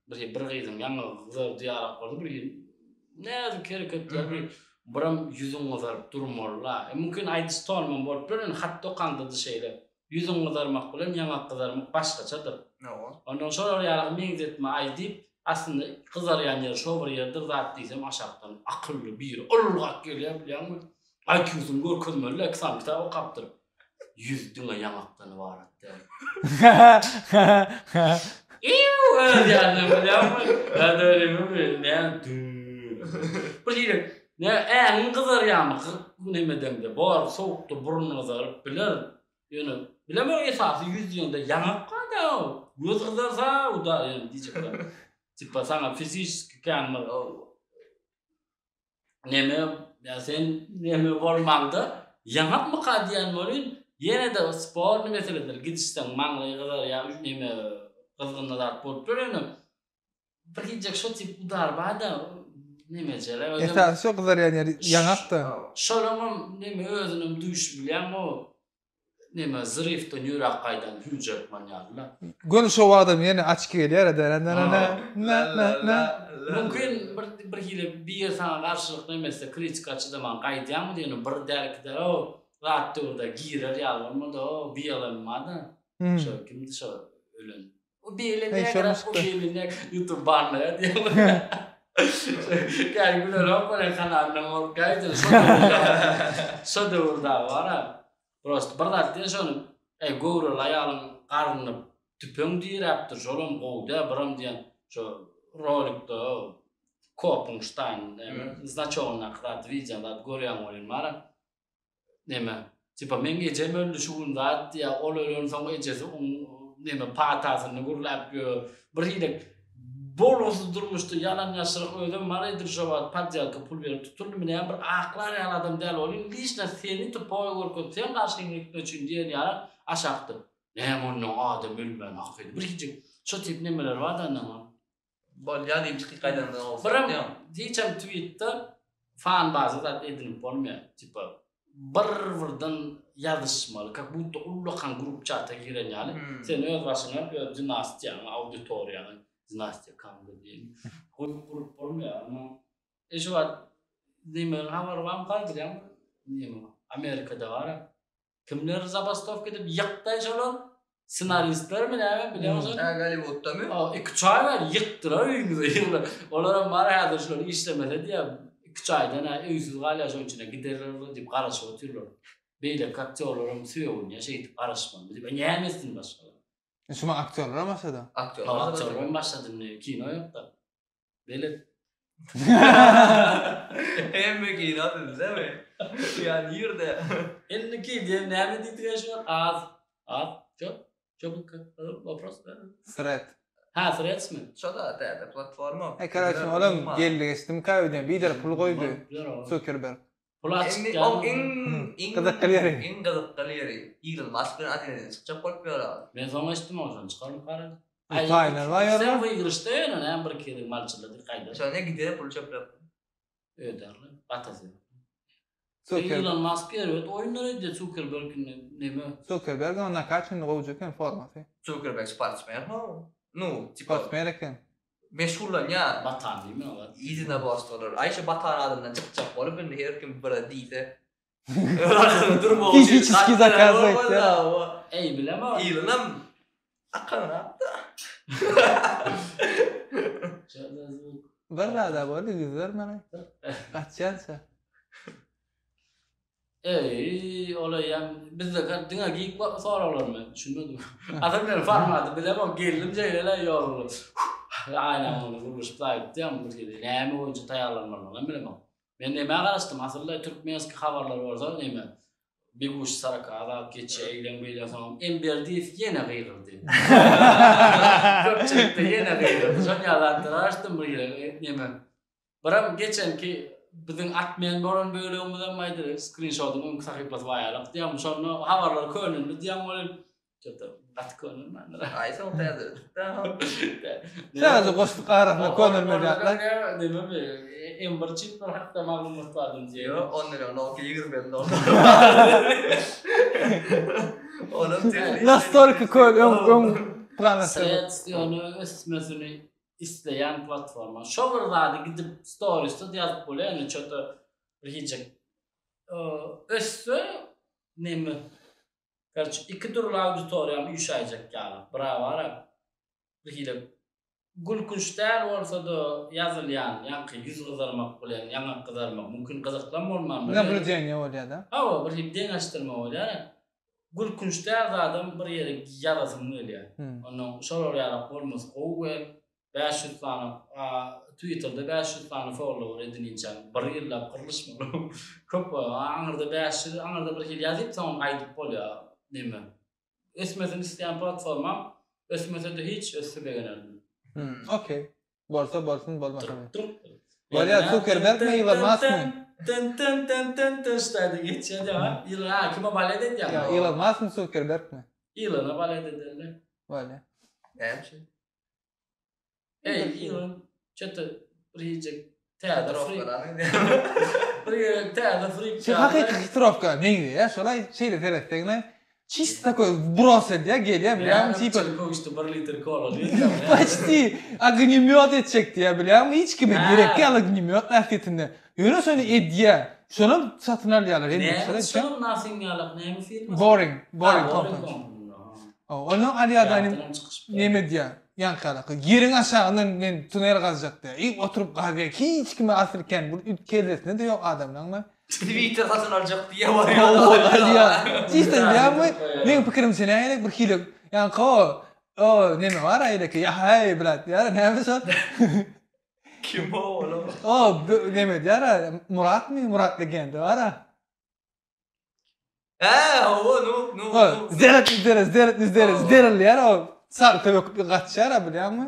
Bir bir gyzyň ýaňagy gyzardy ýalak boldy bir näzik hereketler bir biram ýüzüň gyzaryp durmaly-la. E, mümkin aýdyş tonumam bolup biler, ýöne hatda okanda-da şeýle. Ýüzüň gyzarmak bilen ýaňak gyzarmak başgaçadyr. Ondan şolar ýaly meňzetme aýdyp, aslynda gyzarýan ýeri şo bir ýerdir zat diýsem aşakdan akylly biri ylgap gelýär bilýäňmi? IQ-syny görkezmeli-le, iki sany kitap okapdyr. Ýüz diňe ýaňakdan ybarat däl. Iu, öz ýanyndan bilýäňmi? Näme Bir hili, ne äňiň gyzarýarmy nemedeňde, bor sowukda burun gyzaryp biler. Ýöne bilemok esasy ýüz diýende ýaňak bar-da, göz gyzarsa, uda ýöne diýjek. Tipa saňa fiziçeski kän bir Neme ýa sen neme bolmaňda ýaňakmyka diýen welin ýene-de sporny meseledir gidişseň maňlaý gyzarýar neme gyzgynly zat bolup dur ýöne bir hijek şo tip udar barda nemejele özem Esasy şo gyzarýan ýeri ýaňakda. Şolaňam neme özünem duýşy bilýäň o Neme zryfdan ýöräp gaýdan hüwjertman ýaly-la. Göni şo wagtam ýene açki gelýär da-na-na-na na-na-na. Mümkin bir bir hili bir ýer saňa garşylyk neme etse kritika çydaman gaýdýaňmy diýeni bir däl iki däl o zat döwürde girer ýaly bolmady o BLM barda şo kimdi şo ölen o BLM nägeräk o BLM näge ýutub banlaýar diýýär. Gel gülenok bolýar kanalyndan bolup gaýdy şo döwürde şo döwürde bar-a. Prosta bir zat diýen şony eý göwreli aýalyň garnyna tüpeň diräpdir şolam gowy dä biram diýen şo rolikde kopyň ştaýn näme znaçogyndaky zat wideony zat görýäň welin bara neme tipa meň ejem öldi şu gün zat diýýä ol ölensoň ejesi oň neme patasyny gürläp ýör bir hili Bolgusyz durmuşda ýalan ýaşryk özem bar edil şo wagt poddelka pul berip tutuldymy näme bir aklar ýaly adam däl olim liçno seni tupoý görkezip seň garşyňa gitmek üçin diýen ýaly aşakda näme ondan adam ölmän hak edi bir hijik şo tip nemeler barda ondan Bolýa diýip çykyp gaýdandan gowusy Biram hiçem twitde fan baza zat edinip bolmaýar tipa bir birden ýazyşmaly kak budda ullakan grup çata giren ýaly sen öz başyňa öz dinastiýaňy auditoriýaňy dinastiýa kanga diýen goýup gurup bolmaýar amma e şu wagt nemeň habary barmy galdyrýaňmy neme amerikada bara Kimler zabastowka edip ýykdy şolar? Ssenaristlermi näme bilýäňmi? Hä Golliwuddamy? A iküç aý bäri ýykdylar öýümizi ýygdylar. Olaram bar häzir şular işlemese diýýär, iküç aýdan-a öýsüz galýar şoň üçin-ä giderler diýip garaşyp otyrlar. Beýleki aktýorlaram sögünýär şeýdip garaşmaly diýip. E näme etsin başgalar? Şuma aktýorlaram başlady. Aktýorlaram başlady indi kino ýok-da. Belet. Hemme kino sizdemi? Ýa nirde? Indiki diýen näme diýdikä şu wagt? Az. Az. Köp. Köp wopros. Thread. Ha, Threadsmi? Şo-da täze platforma. E karaçi olam geldi geçdimkä öýdýän biderek pul goýdy Zuckerberg. Pul açyk Indi o iň iň gyzykly ýeri. Iň gyzykly ýeri Elon Musk bilen Adeneden çykjak bolup ýör abi. Men soň eşitdim ony şony çykarmyk garady. Taýynlar bar ýerde. Sen wygrişde ýöne näme bir iki gezek malçylady gaýdar. Şonda gider pul çöplep. Öderler. Gatasy. Elon Musk erbet oýunlar edýär Zuckerberg indi neme. Zuckerberg onda nakaçenli gowja eken formasy. Zuckerberg sportsmen ho. Nu, tipa. Sportsmen eken. Meşgullanýar. Batan diýme olar. Ýedinobostwalar. Aý şu batan adyndan çykjak bolup indi her kim bir diýse. Öz arkasynda durmak üçin. Fiziçeskiý zakaz etýär. Eý bilemok. Ýylynam akanrak-da. Bir zada boldy ýüz bermeli. Gaçýança. Eý, ol eýýäm bizde diňe geek soraglarmy? Düşünmedim. Asyl men formaty bilemok, geldim şeýle-le ýoluna. Aýnaň öňünde gürleşip zaýyp diýýän bir hili. Näme boýunça taýýarlanmalydygyny hem bilemok. Men nämä garaşdym? Asylda türkmenski habarlar bolsa näme? Beguş saraka zat geçýär, eýleň beýleň soňam Emberdiýew ýene gygyrdy. Köpçülikde ýene gygyrdy. Şon ýaly zatlara garaşdym bir hili näme. Biram geçenki biziň atmen bolan bölegimizem aýdyr, skrinşodyň öňki sahypasy baýalak diýýän, şonda habarlar köneldi diýýän welin, çöte gaty könelmändir. Aý soň täze. Täze goşduk arasynda könelmedi zatlar. Nememi, M1 çipler hakda maglumat bardy diýýär. Ýok, ondan öň Nokia 21 doldy. Onam tehnik. Nastolka köl öň öň planlaşdyrdy. Threads ýöne ösmesini isleýän platforma. Şo bir zady gidip storiesde ýazyp bolýar indi ço-da bir hiçek össe neme Garçy iki dürli auditoriýam üýşäýjek ýaly. Bira bara bir hili gülkünç däl bolsa-da ýazylýan ýaňky ýüz gyzarmak bilen ýaňak gyzarmak mümkin gyzyklam bolman biler. Nablýudeniýe bolýar-da. Hawa bir hili deňeşdirme bolýar. Gülkünç däl zadam bir ýere ýazasyň gelýär. Onnoň şolar ýalak bolmasy gowy we 500 sany Twitterda 500 sany follower edininçäň bir ýyllap gyrlyşmaly. Köp aňyrda 500 aňyrda bir hili ýazyp soňam gaýdyp bolýar neme. Ösmesini isleýän platformam ösmese-de hiç össe begenerdim. Okey. Bolsa bolsun bolmasa. Bolýar Zuckerberg mi Elon Musk my? Tın tın tın tın tın ştaýda geçýär diýýär. Elon ha kime balet edýär? Ýa Elon Musk my Zuckerberg mi? Elona balet ederler. Bolýar. Näme üçin? Ey Elon çete bir hijek täze freak. Bir gezek täze freak. Şu hakyky hitrowka meňzeýär şolaý şeýle seretseňle. Çist takoý wbros edýär gelýär bilýäňmi tipa. Köwüşde bir litr kola diýýär. Почти ognемýot etjek diýýär bilýäňmi hiç kime gerek däl ognемýot ähmiýetinde. Ýöne şony edýär. Şonam satyn alýarlar hemme şolar. Şonam nothing ýalak näme firmasy? Boring, boring company. Ondan alýar neme edýär. Ýaňky alaka ýeriň aşagyndan men tunel gazjak diýýär. I oturyp gazýar hiç kime asyl kän bu kellesinde-de ýok adamlaň. Twitter satyn aljak diýe barýar. Çista bilýärmi? Meň pikirimçe nähili bir hili ýaňky o o neme bar aýleki ýa haý brat ýa näme şol? Kim o olam? O neme diýär Muratmy Murat legenda bar a. Hä hawa nu nu. Zeret zeret zeret zeret zeret diýär o sag töwekip gaçýar a bilýäňmi?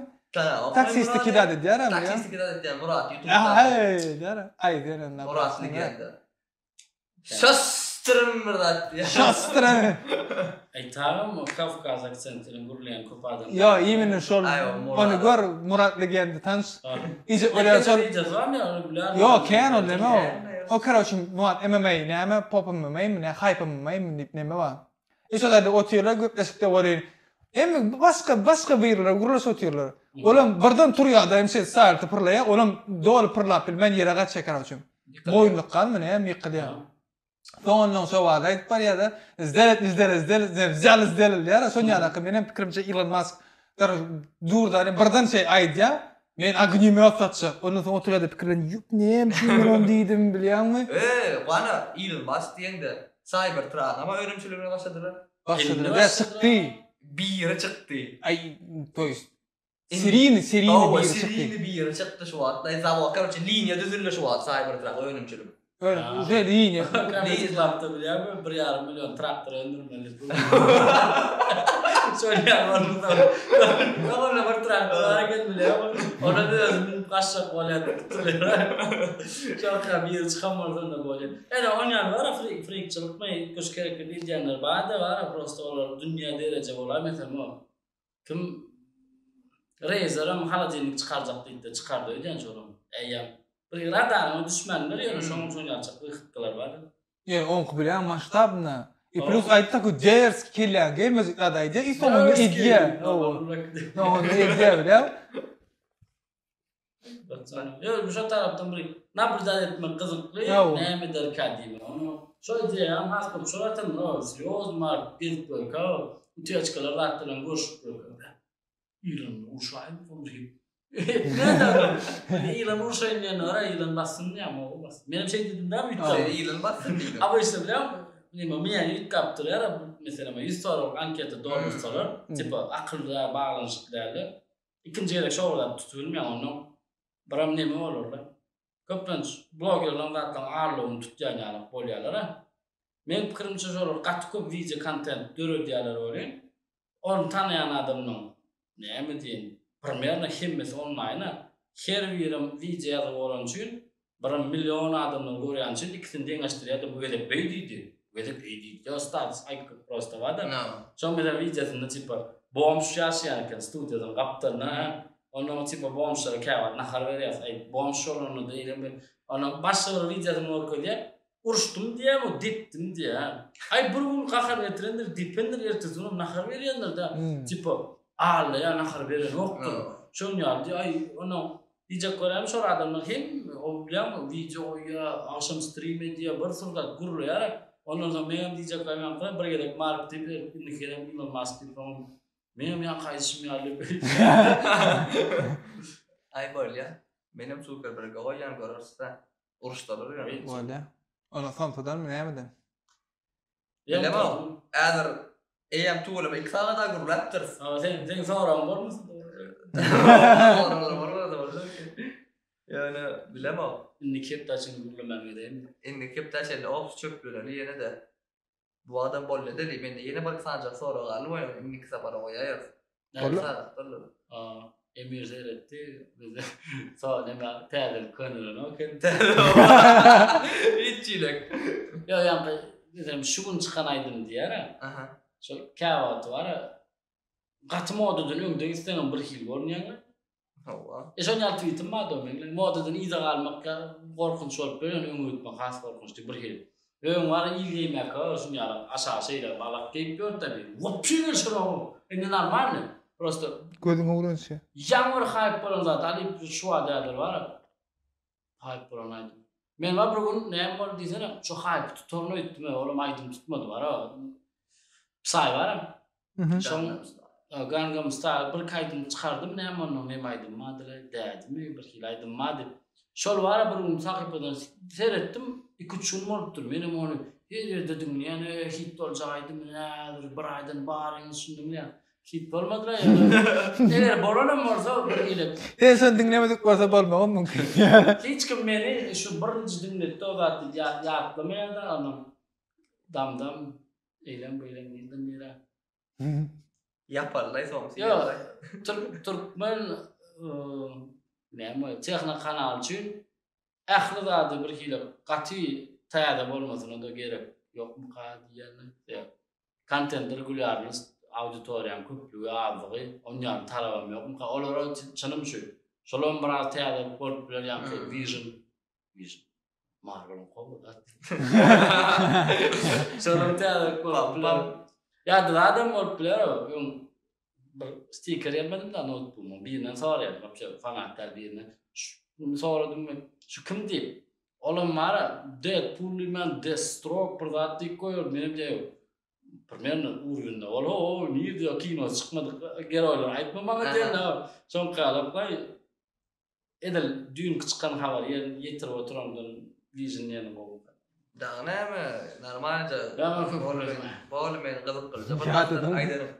Taksisti kidat edýär hem. Taksisti kidat edýär Murat YouTube'da. Aý, diýär. Aý, diýär. Murat legenda. Şastryn bir zat diýär. Şastryn. Aý, tagam o Kawkaz aksenti bilen gürleýän köp adam. Ýo, imенно şol. Ony gör, Murat legenda tanyş. Iýjek bolýar şol. Ýo, kän ol neme o. O karoçi Murat MMA näme, pop MMA mi, nä hype MMA mi diýip neme bar. E şol ýerde otyrlar gepleşikde welin hemme başga başga birler gürleşip otyrlar. Olam birden turýar-da hem şeýle salty pyrlaýar, olam doly pyrlap bilmän ýere gaçýar karoçe. Boýunlyk galmy näme ýykylýar. Soň ondan şo barada aýdyp barýar-da, zdelet zdelet zdelet zdelet zdelet diýýär. Şon ýaly menem pikirimçe Elon Musk dur-da birden şeý aýdýar. Men ognýomýot satjak. Ondan soň oturýar-da pikirlenip, ýok näme üçin men ony diýdim bilýäňmi? Eee, gana Elon Musk diýeňde Cybertruck-am önümçiligine başladylar. Başladylar. Ýa çykdy. Biri çykdy. Aý, to ýest serini, serini biri çykdy. Serini biri çykdy şu wagt. Zawod, karoçe, liniýa düzüldi şu wagt Cybertruck önümçilik. Uje liniýa. Comedy Clubda bilýärmi bir ýarym million traktor öndürmeli. Şol ýaly bolsa. Onda bir traktor bar eken bilýärmi? Ona özi münüp gaçjak bolýar tutulýar. Şol biri çykan bolsa onda bolýar. Ene on ýaly bar frikçilikmi üýtgeşik hereket edýänler bar-da bar prosta olar dünýä dereje bolaýmasam o. Kim Razer-em holodilnik çykarjak diýdi-de çykardy öýdýän şolam. Eýýäm bir radaryňa düşmändir ýöne şoň üçin ýaljak wyhytkalar bar. Ýa oňky bilýän masştabny. I plus aýtdy takoý derski kelläňe gelmejek zat aýdýar i soňunda edýär. Soňunda edýär bilýäň. Ýöne şu tarapdan bir nablýudat etmek gyzykly, näme ederkä diýmek. Ony şo ideýam has köp şol atan, o serýozny baryp gezip görkä, utýaçkalar zat bilen görüşip görkä. Ýylanly urşaýyn diýip. Etmez Ýylan urşaýyn diýende gara ýylan bassyn diýýän o bassyn. Menem şeý diýdim dämi üýtgäp. Seni ýylan bassyn diýdim. Obычно bilýäňmi? Neme miýäni üýtgäp durýar. Meselem 100 soraglyk anketa doldursalar, tipa akylda baglanyşykly dälde. Ikinji gezek şo bir zat tutup bilmeýäň ondan. Biram neme bolar-da. Köplenç blogerlaryň zatlaryň arlygyny tutýan ýaly bolýarlar-a. Meň pikirimçe şolar gaty köp wideo kontent döredýärler welin, Ony tanaýan adamlaň näme diýeýin, primerno hemmesi onlaýna, her birem wideo ýazgy bolany üçin, birem million adamlar görýäni üçin ikisini deňeşdirýär-de bu gezek beý diýdi, bu gezek beý diýdi diýip status aýtgyp prosta bar-da. Şoň meselem wideosynda tipa bomž ýaşaýan eken studiýadan gapdalynda hä, onnoň tipa bomžlara käwagt nahar berýär, aý bomž bolanda-da eýlem bir, onnoň başga bir wideosyny görkezýär, Uruşdym diýýär bu, depdim diýýär. Aý bir gün gahar getirendir, dependir, ertesi günem nahar berýändir-dä. Tipa, aldaýar, nahar berenokdyr. Şoň ýaly diýýär. Aý, onuň diýjek bolýanym şol adamlar hemme, o bilýäňmi, wideo goýýar, agşam strim edýär, bir sürü zat gürleýär. Ondan soň meňem diýjek bolýanym bir gezek Mark diýip, indiki gezek Ilon Mask diýip, soňam meňem ýaňky aýdyşym ýaly diýip. Aý bolýa. Menem Zuckerberge goýýan göreris-dä. Uruşdalar ýöne. Bolýa. Ony somsadanmy nämeden? Bilemok. Häzir eýýäm tüweleme 2 sagada gürläpdiris. Ha, sen seň soragyň bolmasyn? Soraglar bolmasa bolmaz. Ýöne bilemok. Indiki hepdä çenli gürlemän gezeýinmi? Indiki hepdä çenli ops çöpleleli ýene-de. Bu adam boldy edeli. Mende ýene bir sanjak sorag galdy we ony indiki sapara goýaýarys. Boldy. Sagat boldy. Emir seretdi. Bize so neme täzelik könelenok eken. Hiç çilek. Ýok, ýaňky meselem şu gün çykan aýdym diýýär-ä. Aha. Şo käwagty bar-a gaty modadan öňde gitseňem bir hili görünýäň-le. Hawa. E şon ýaly tweetim bardy o meň. Modadan yza galmak gorkunç bolup dur, ýöne öňe gitmek has gorkunç diýip bir hili. Öň bar il geýmäkä şun ýaly aşagy şeýle balak geýip ýördi bir. Wopşe gelşenok. Indi normalny. Prosta Gözüňe öwrenişýär. Ýaňy bir haýp bolan zat alyp şu wada bar. Haýp bolan aýdym. Men bar bir gün näme boldy diýsene, şu haýpy tutaryn öýtdüm, olam aýdym tutmady bar. Psy bar. Şoň Gangnam Style bir aýdym çykardym, näme ondan näme aýdym bardy, dädimi bir hili aýdym bardy. Şol bara bir gün sahypadan seretdim, 2-3 gün bolupdyr. Menem ony her ýerde diňleýän, hit boljak aýdym, nädir bir aýdan baryňyz şuny diňleýän. Hit bolmadylar ýöne. Eger bolanam bolsa bir hili. Sen şony diňlemedik bolsa bolmagam mümkin. Hiç kim meni şu birinji diňletdi o zat diýip ýatlamaýar-da onuň damdam eýlem beýlem nirden nirä. Ýaparlaý soň Ýok, türkmen näme tehno kanal üçin ähli zady bir hili gaty täze bolmasyna-da gerek ýokmyka diýýän. Kontent regulýarnost auditoriýaň köplügi azlygy onýaly talabam ýokmyka olara çynym şu şolam biraz täzelik bolup biler ýaňky vision vision marweliň gowy zat şolam täzelik bolup biler ýa-da zadam bolup biler öň bir stiker gelmedim da noutbuguma birinden soraýaryn wapşe fanat däl birinden soradym men şu kim diýip Olam bara Deadpool diýmän Deathstroke bir zat diýip goýar menem diýýän primerno urwinde ol ho nirde o kino çykmadyk geroýlar aýtma maňa diýen soňky ýaly edil düýnki çykan habary ýetirip oturandan Vision diýeni gowy. Dagy näme normalja bol men gyzyklyja bir zatlar aýdanym.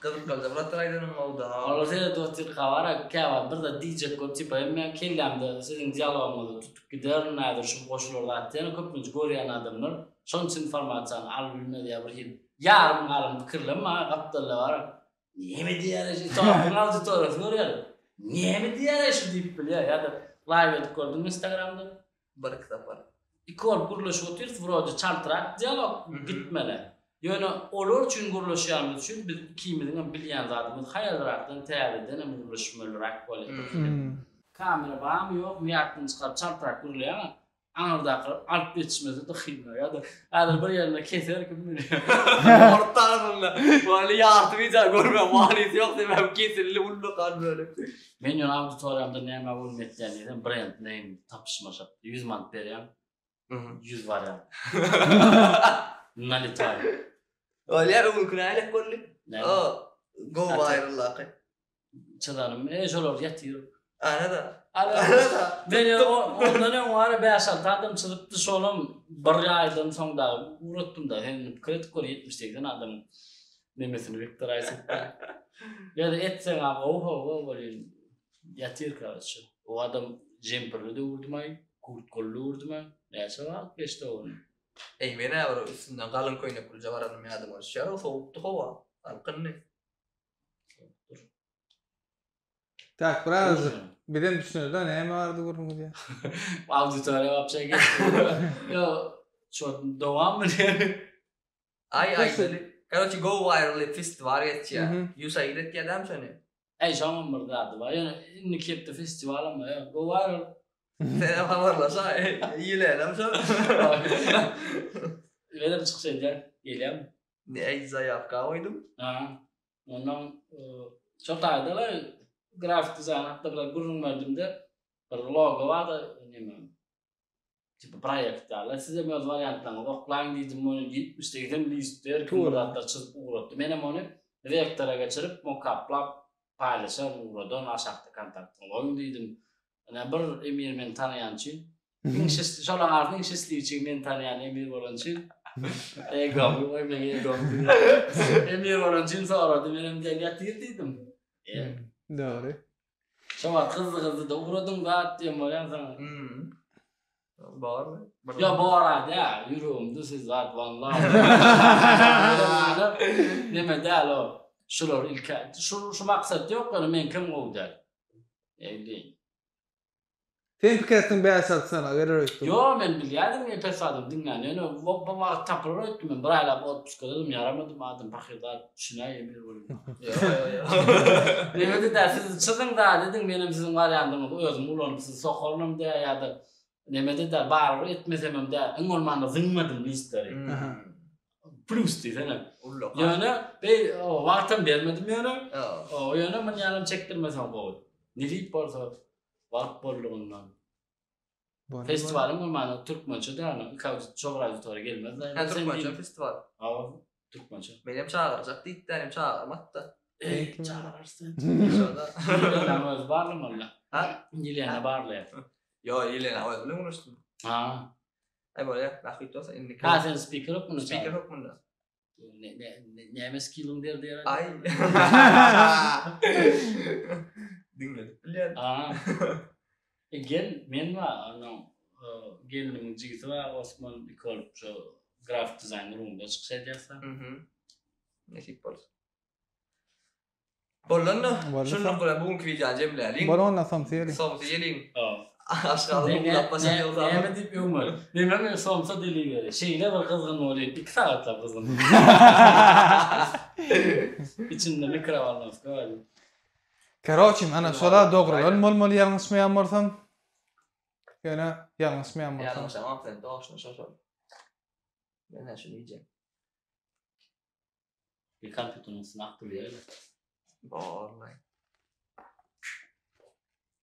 Gyzyklyja bir zatlar aýdanyň boldy. Olar seredip otyrka bar-a, käwagt bir zat diýjek bolup tipa hem men kellämde siziň dialogyňyzy tutup giderin häzir şu goşular zat diýen köplenç görýän adamlar şonça informasiýany alyp bilmez ýa bir hili ýarym galan pikirlem bar gapdalda bar neme diýýär şu topuň auditoriýasy görýär neme diýýär şu diýip bilýär ýa-da live edip gördüňmi instagramda Bir-iki sapar. Iki bolup gürleşip otyrys, wrode çaltrak dialog gitmeli. Ýöne olar üçin gürleşýänimiz üçin biz ikimiziňem bilýän zadymyz haýalrakdan täzedenem gürleşmeliräk bolýar bir hili. Kamera barmy ýokmy ýatdan çykaryp çaltrak gürleýäňä aňyrdaky alyp ýetişmese-de kyn ýa-da häzir bir ýerinde keser kim bilýär. Ortarasynda wally ýarty wideo görme manysy ýok sebäbi kesildi ullakan bölek. Men ýöne auditoriýamda näme bolum etýän diýsem brend name tapyşmaşak 100 manat berýän. 100 barýan. Naletaý. Bolýar öňkü nälik boldy? Näme? O go viral-laky. Çyzanym, e şolar ýatyr. Ana-da. Ana-da. Men ondan öň wara 5-6 adam çyzypdy, şolam bir aýdan soň da ugratdym da. Sen pikir edip gör 70-80 adam nemesini wektoraýsyp. Ýa-da etseň a gowy gowy bolýan ýatyr karoçe. O adam jemperli döwürdüm aý, kurtkaly döwürdüm aý. Näçe wagt geçdi ony? Eý men-ä bir üstünden galyň köýneklije baranym ýadyma düşýär, o sowukdy howa, salkyndy. Tak, birazajyk bizem düşüneli-de näme barada gürrüň gidýär. Auditoriýa wapşe geçdi. Ýo, şo dowammy diýen. Aý aýdaly. Karoçe Go Viral diýip festiwal geçýär. USAID etýär dämi şony? Äý şoňam bir zady bar. Ýöne indiki hepde festiwalam bar. Ýa Go Viral. Senem habarlaşaý. Ýylenem şo. Menem çykyş edýän. Gelýämi? Näý zaýawka goýdum. Aha. Ondan şo taýda-la grafik dizaýn hakda biraz gürrüň berdim-de, bir logo bardy, neme, tipa proýekt ýaly. Sizem öz wariantlaryňyzy oklaň diýdim, ony 70-80 list her kim bir zatlar çyzyp ugratdy. Menem ony wektora geçirip, mokaplap paýlaşaryn, ugradan, aşakda kontaktyňy goýuň diýdim. Ine bir Emir meni tanaýan üçin Iň şişli, şolaň arasynda iň şişliçigi men tanýan Emir bolan üçin. Egomy goý meň egom. Emir bolan üçin sorady, menem gel ýatyr diýdim. E. Dogry. Şo wagt gyzdy gyzdy da ugradyň zat diýen bolýan saňa. Hmm. Bormy? Ýa bor-a dä, ýüregimde siz zat walla. Neme däl o. Şular ilk şu şu maksat ýok, ýöne meňkem gowy däl. Eý. Sen pikir etdiň 5-6 sany geler öýtdüm. Ýo men bilýärdim men pes adam diňlän ýöne bu wagt tapylar öýtdüm men bir aýlap otpuskadadym ýaramadym adam pahyr zat düşünäý emir bolup. Ýo ýo ýo. Nemede dä siz çyzyň zat ediň menem siziň wariandyňyzy özüm ulanyp sizi sokarynam dä ýa-da nemede dä barybir etmesemem dä iň bolmanda zyňmadym listleri. Plus diýsene. Ýöne beý wagtam bermedim ýöne. Ýöne muny ýalam çekdirmeseň gowy. Nesip bolsa Wagt bollugyndan. Festiwalyň bolmany türkmençe däl, iki çogur auditoriýa gelmez. Hä türkmençe festiwal. Hawa, türkmençe. Menem çagyrjak diýipdi, hem çagyrmady-da. Eý, çagyrarsyň. Şoda. Ýelena özi barlamaly. Ha? Ýelena barlaýar. Ýo, Ýelena özi bilen gürleşdim. Ha. Aý bolýar, bähbit bolsa indiki. Ha, sen spiker hökmünde. Spiker hökmünde. Ne ne näme skilliň derdi ýa? Aý. Diňledip bilýän. A. E gel, men bar, onuň gelnimiň jigisi bar, Osman iki bolup şu grafik dizaýn rumda çykyş edýäs. Mhm. Nesip bolsa. Bolanda, şunluk bilen bu günki wideony jemläliň. Bol onda somsa ýeliň. Somsa ýeliň. Aşgabat uklap başa ýogsa. Näme diýip öwmeli? Näme men somsa delivery. Şeýle bir gyzgyn bolýar. 2 sagatlap gyzgyn. Içinde mikrowolnowka bar. Karoçi, ana şola dogrulan bolmaly ýalňyşmaýan bolsam. Ýöne ýalňyşmaýan bolsam. Ýalňyşamam sen dogşuna şoşol. Men şuny diýjek. Bir kompýuteriň üstüne akdyrýar. Borlaý.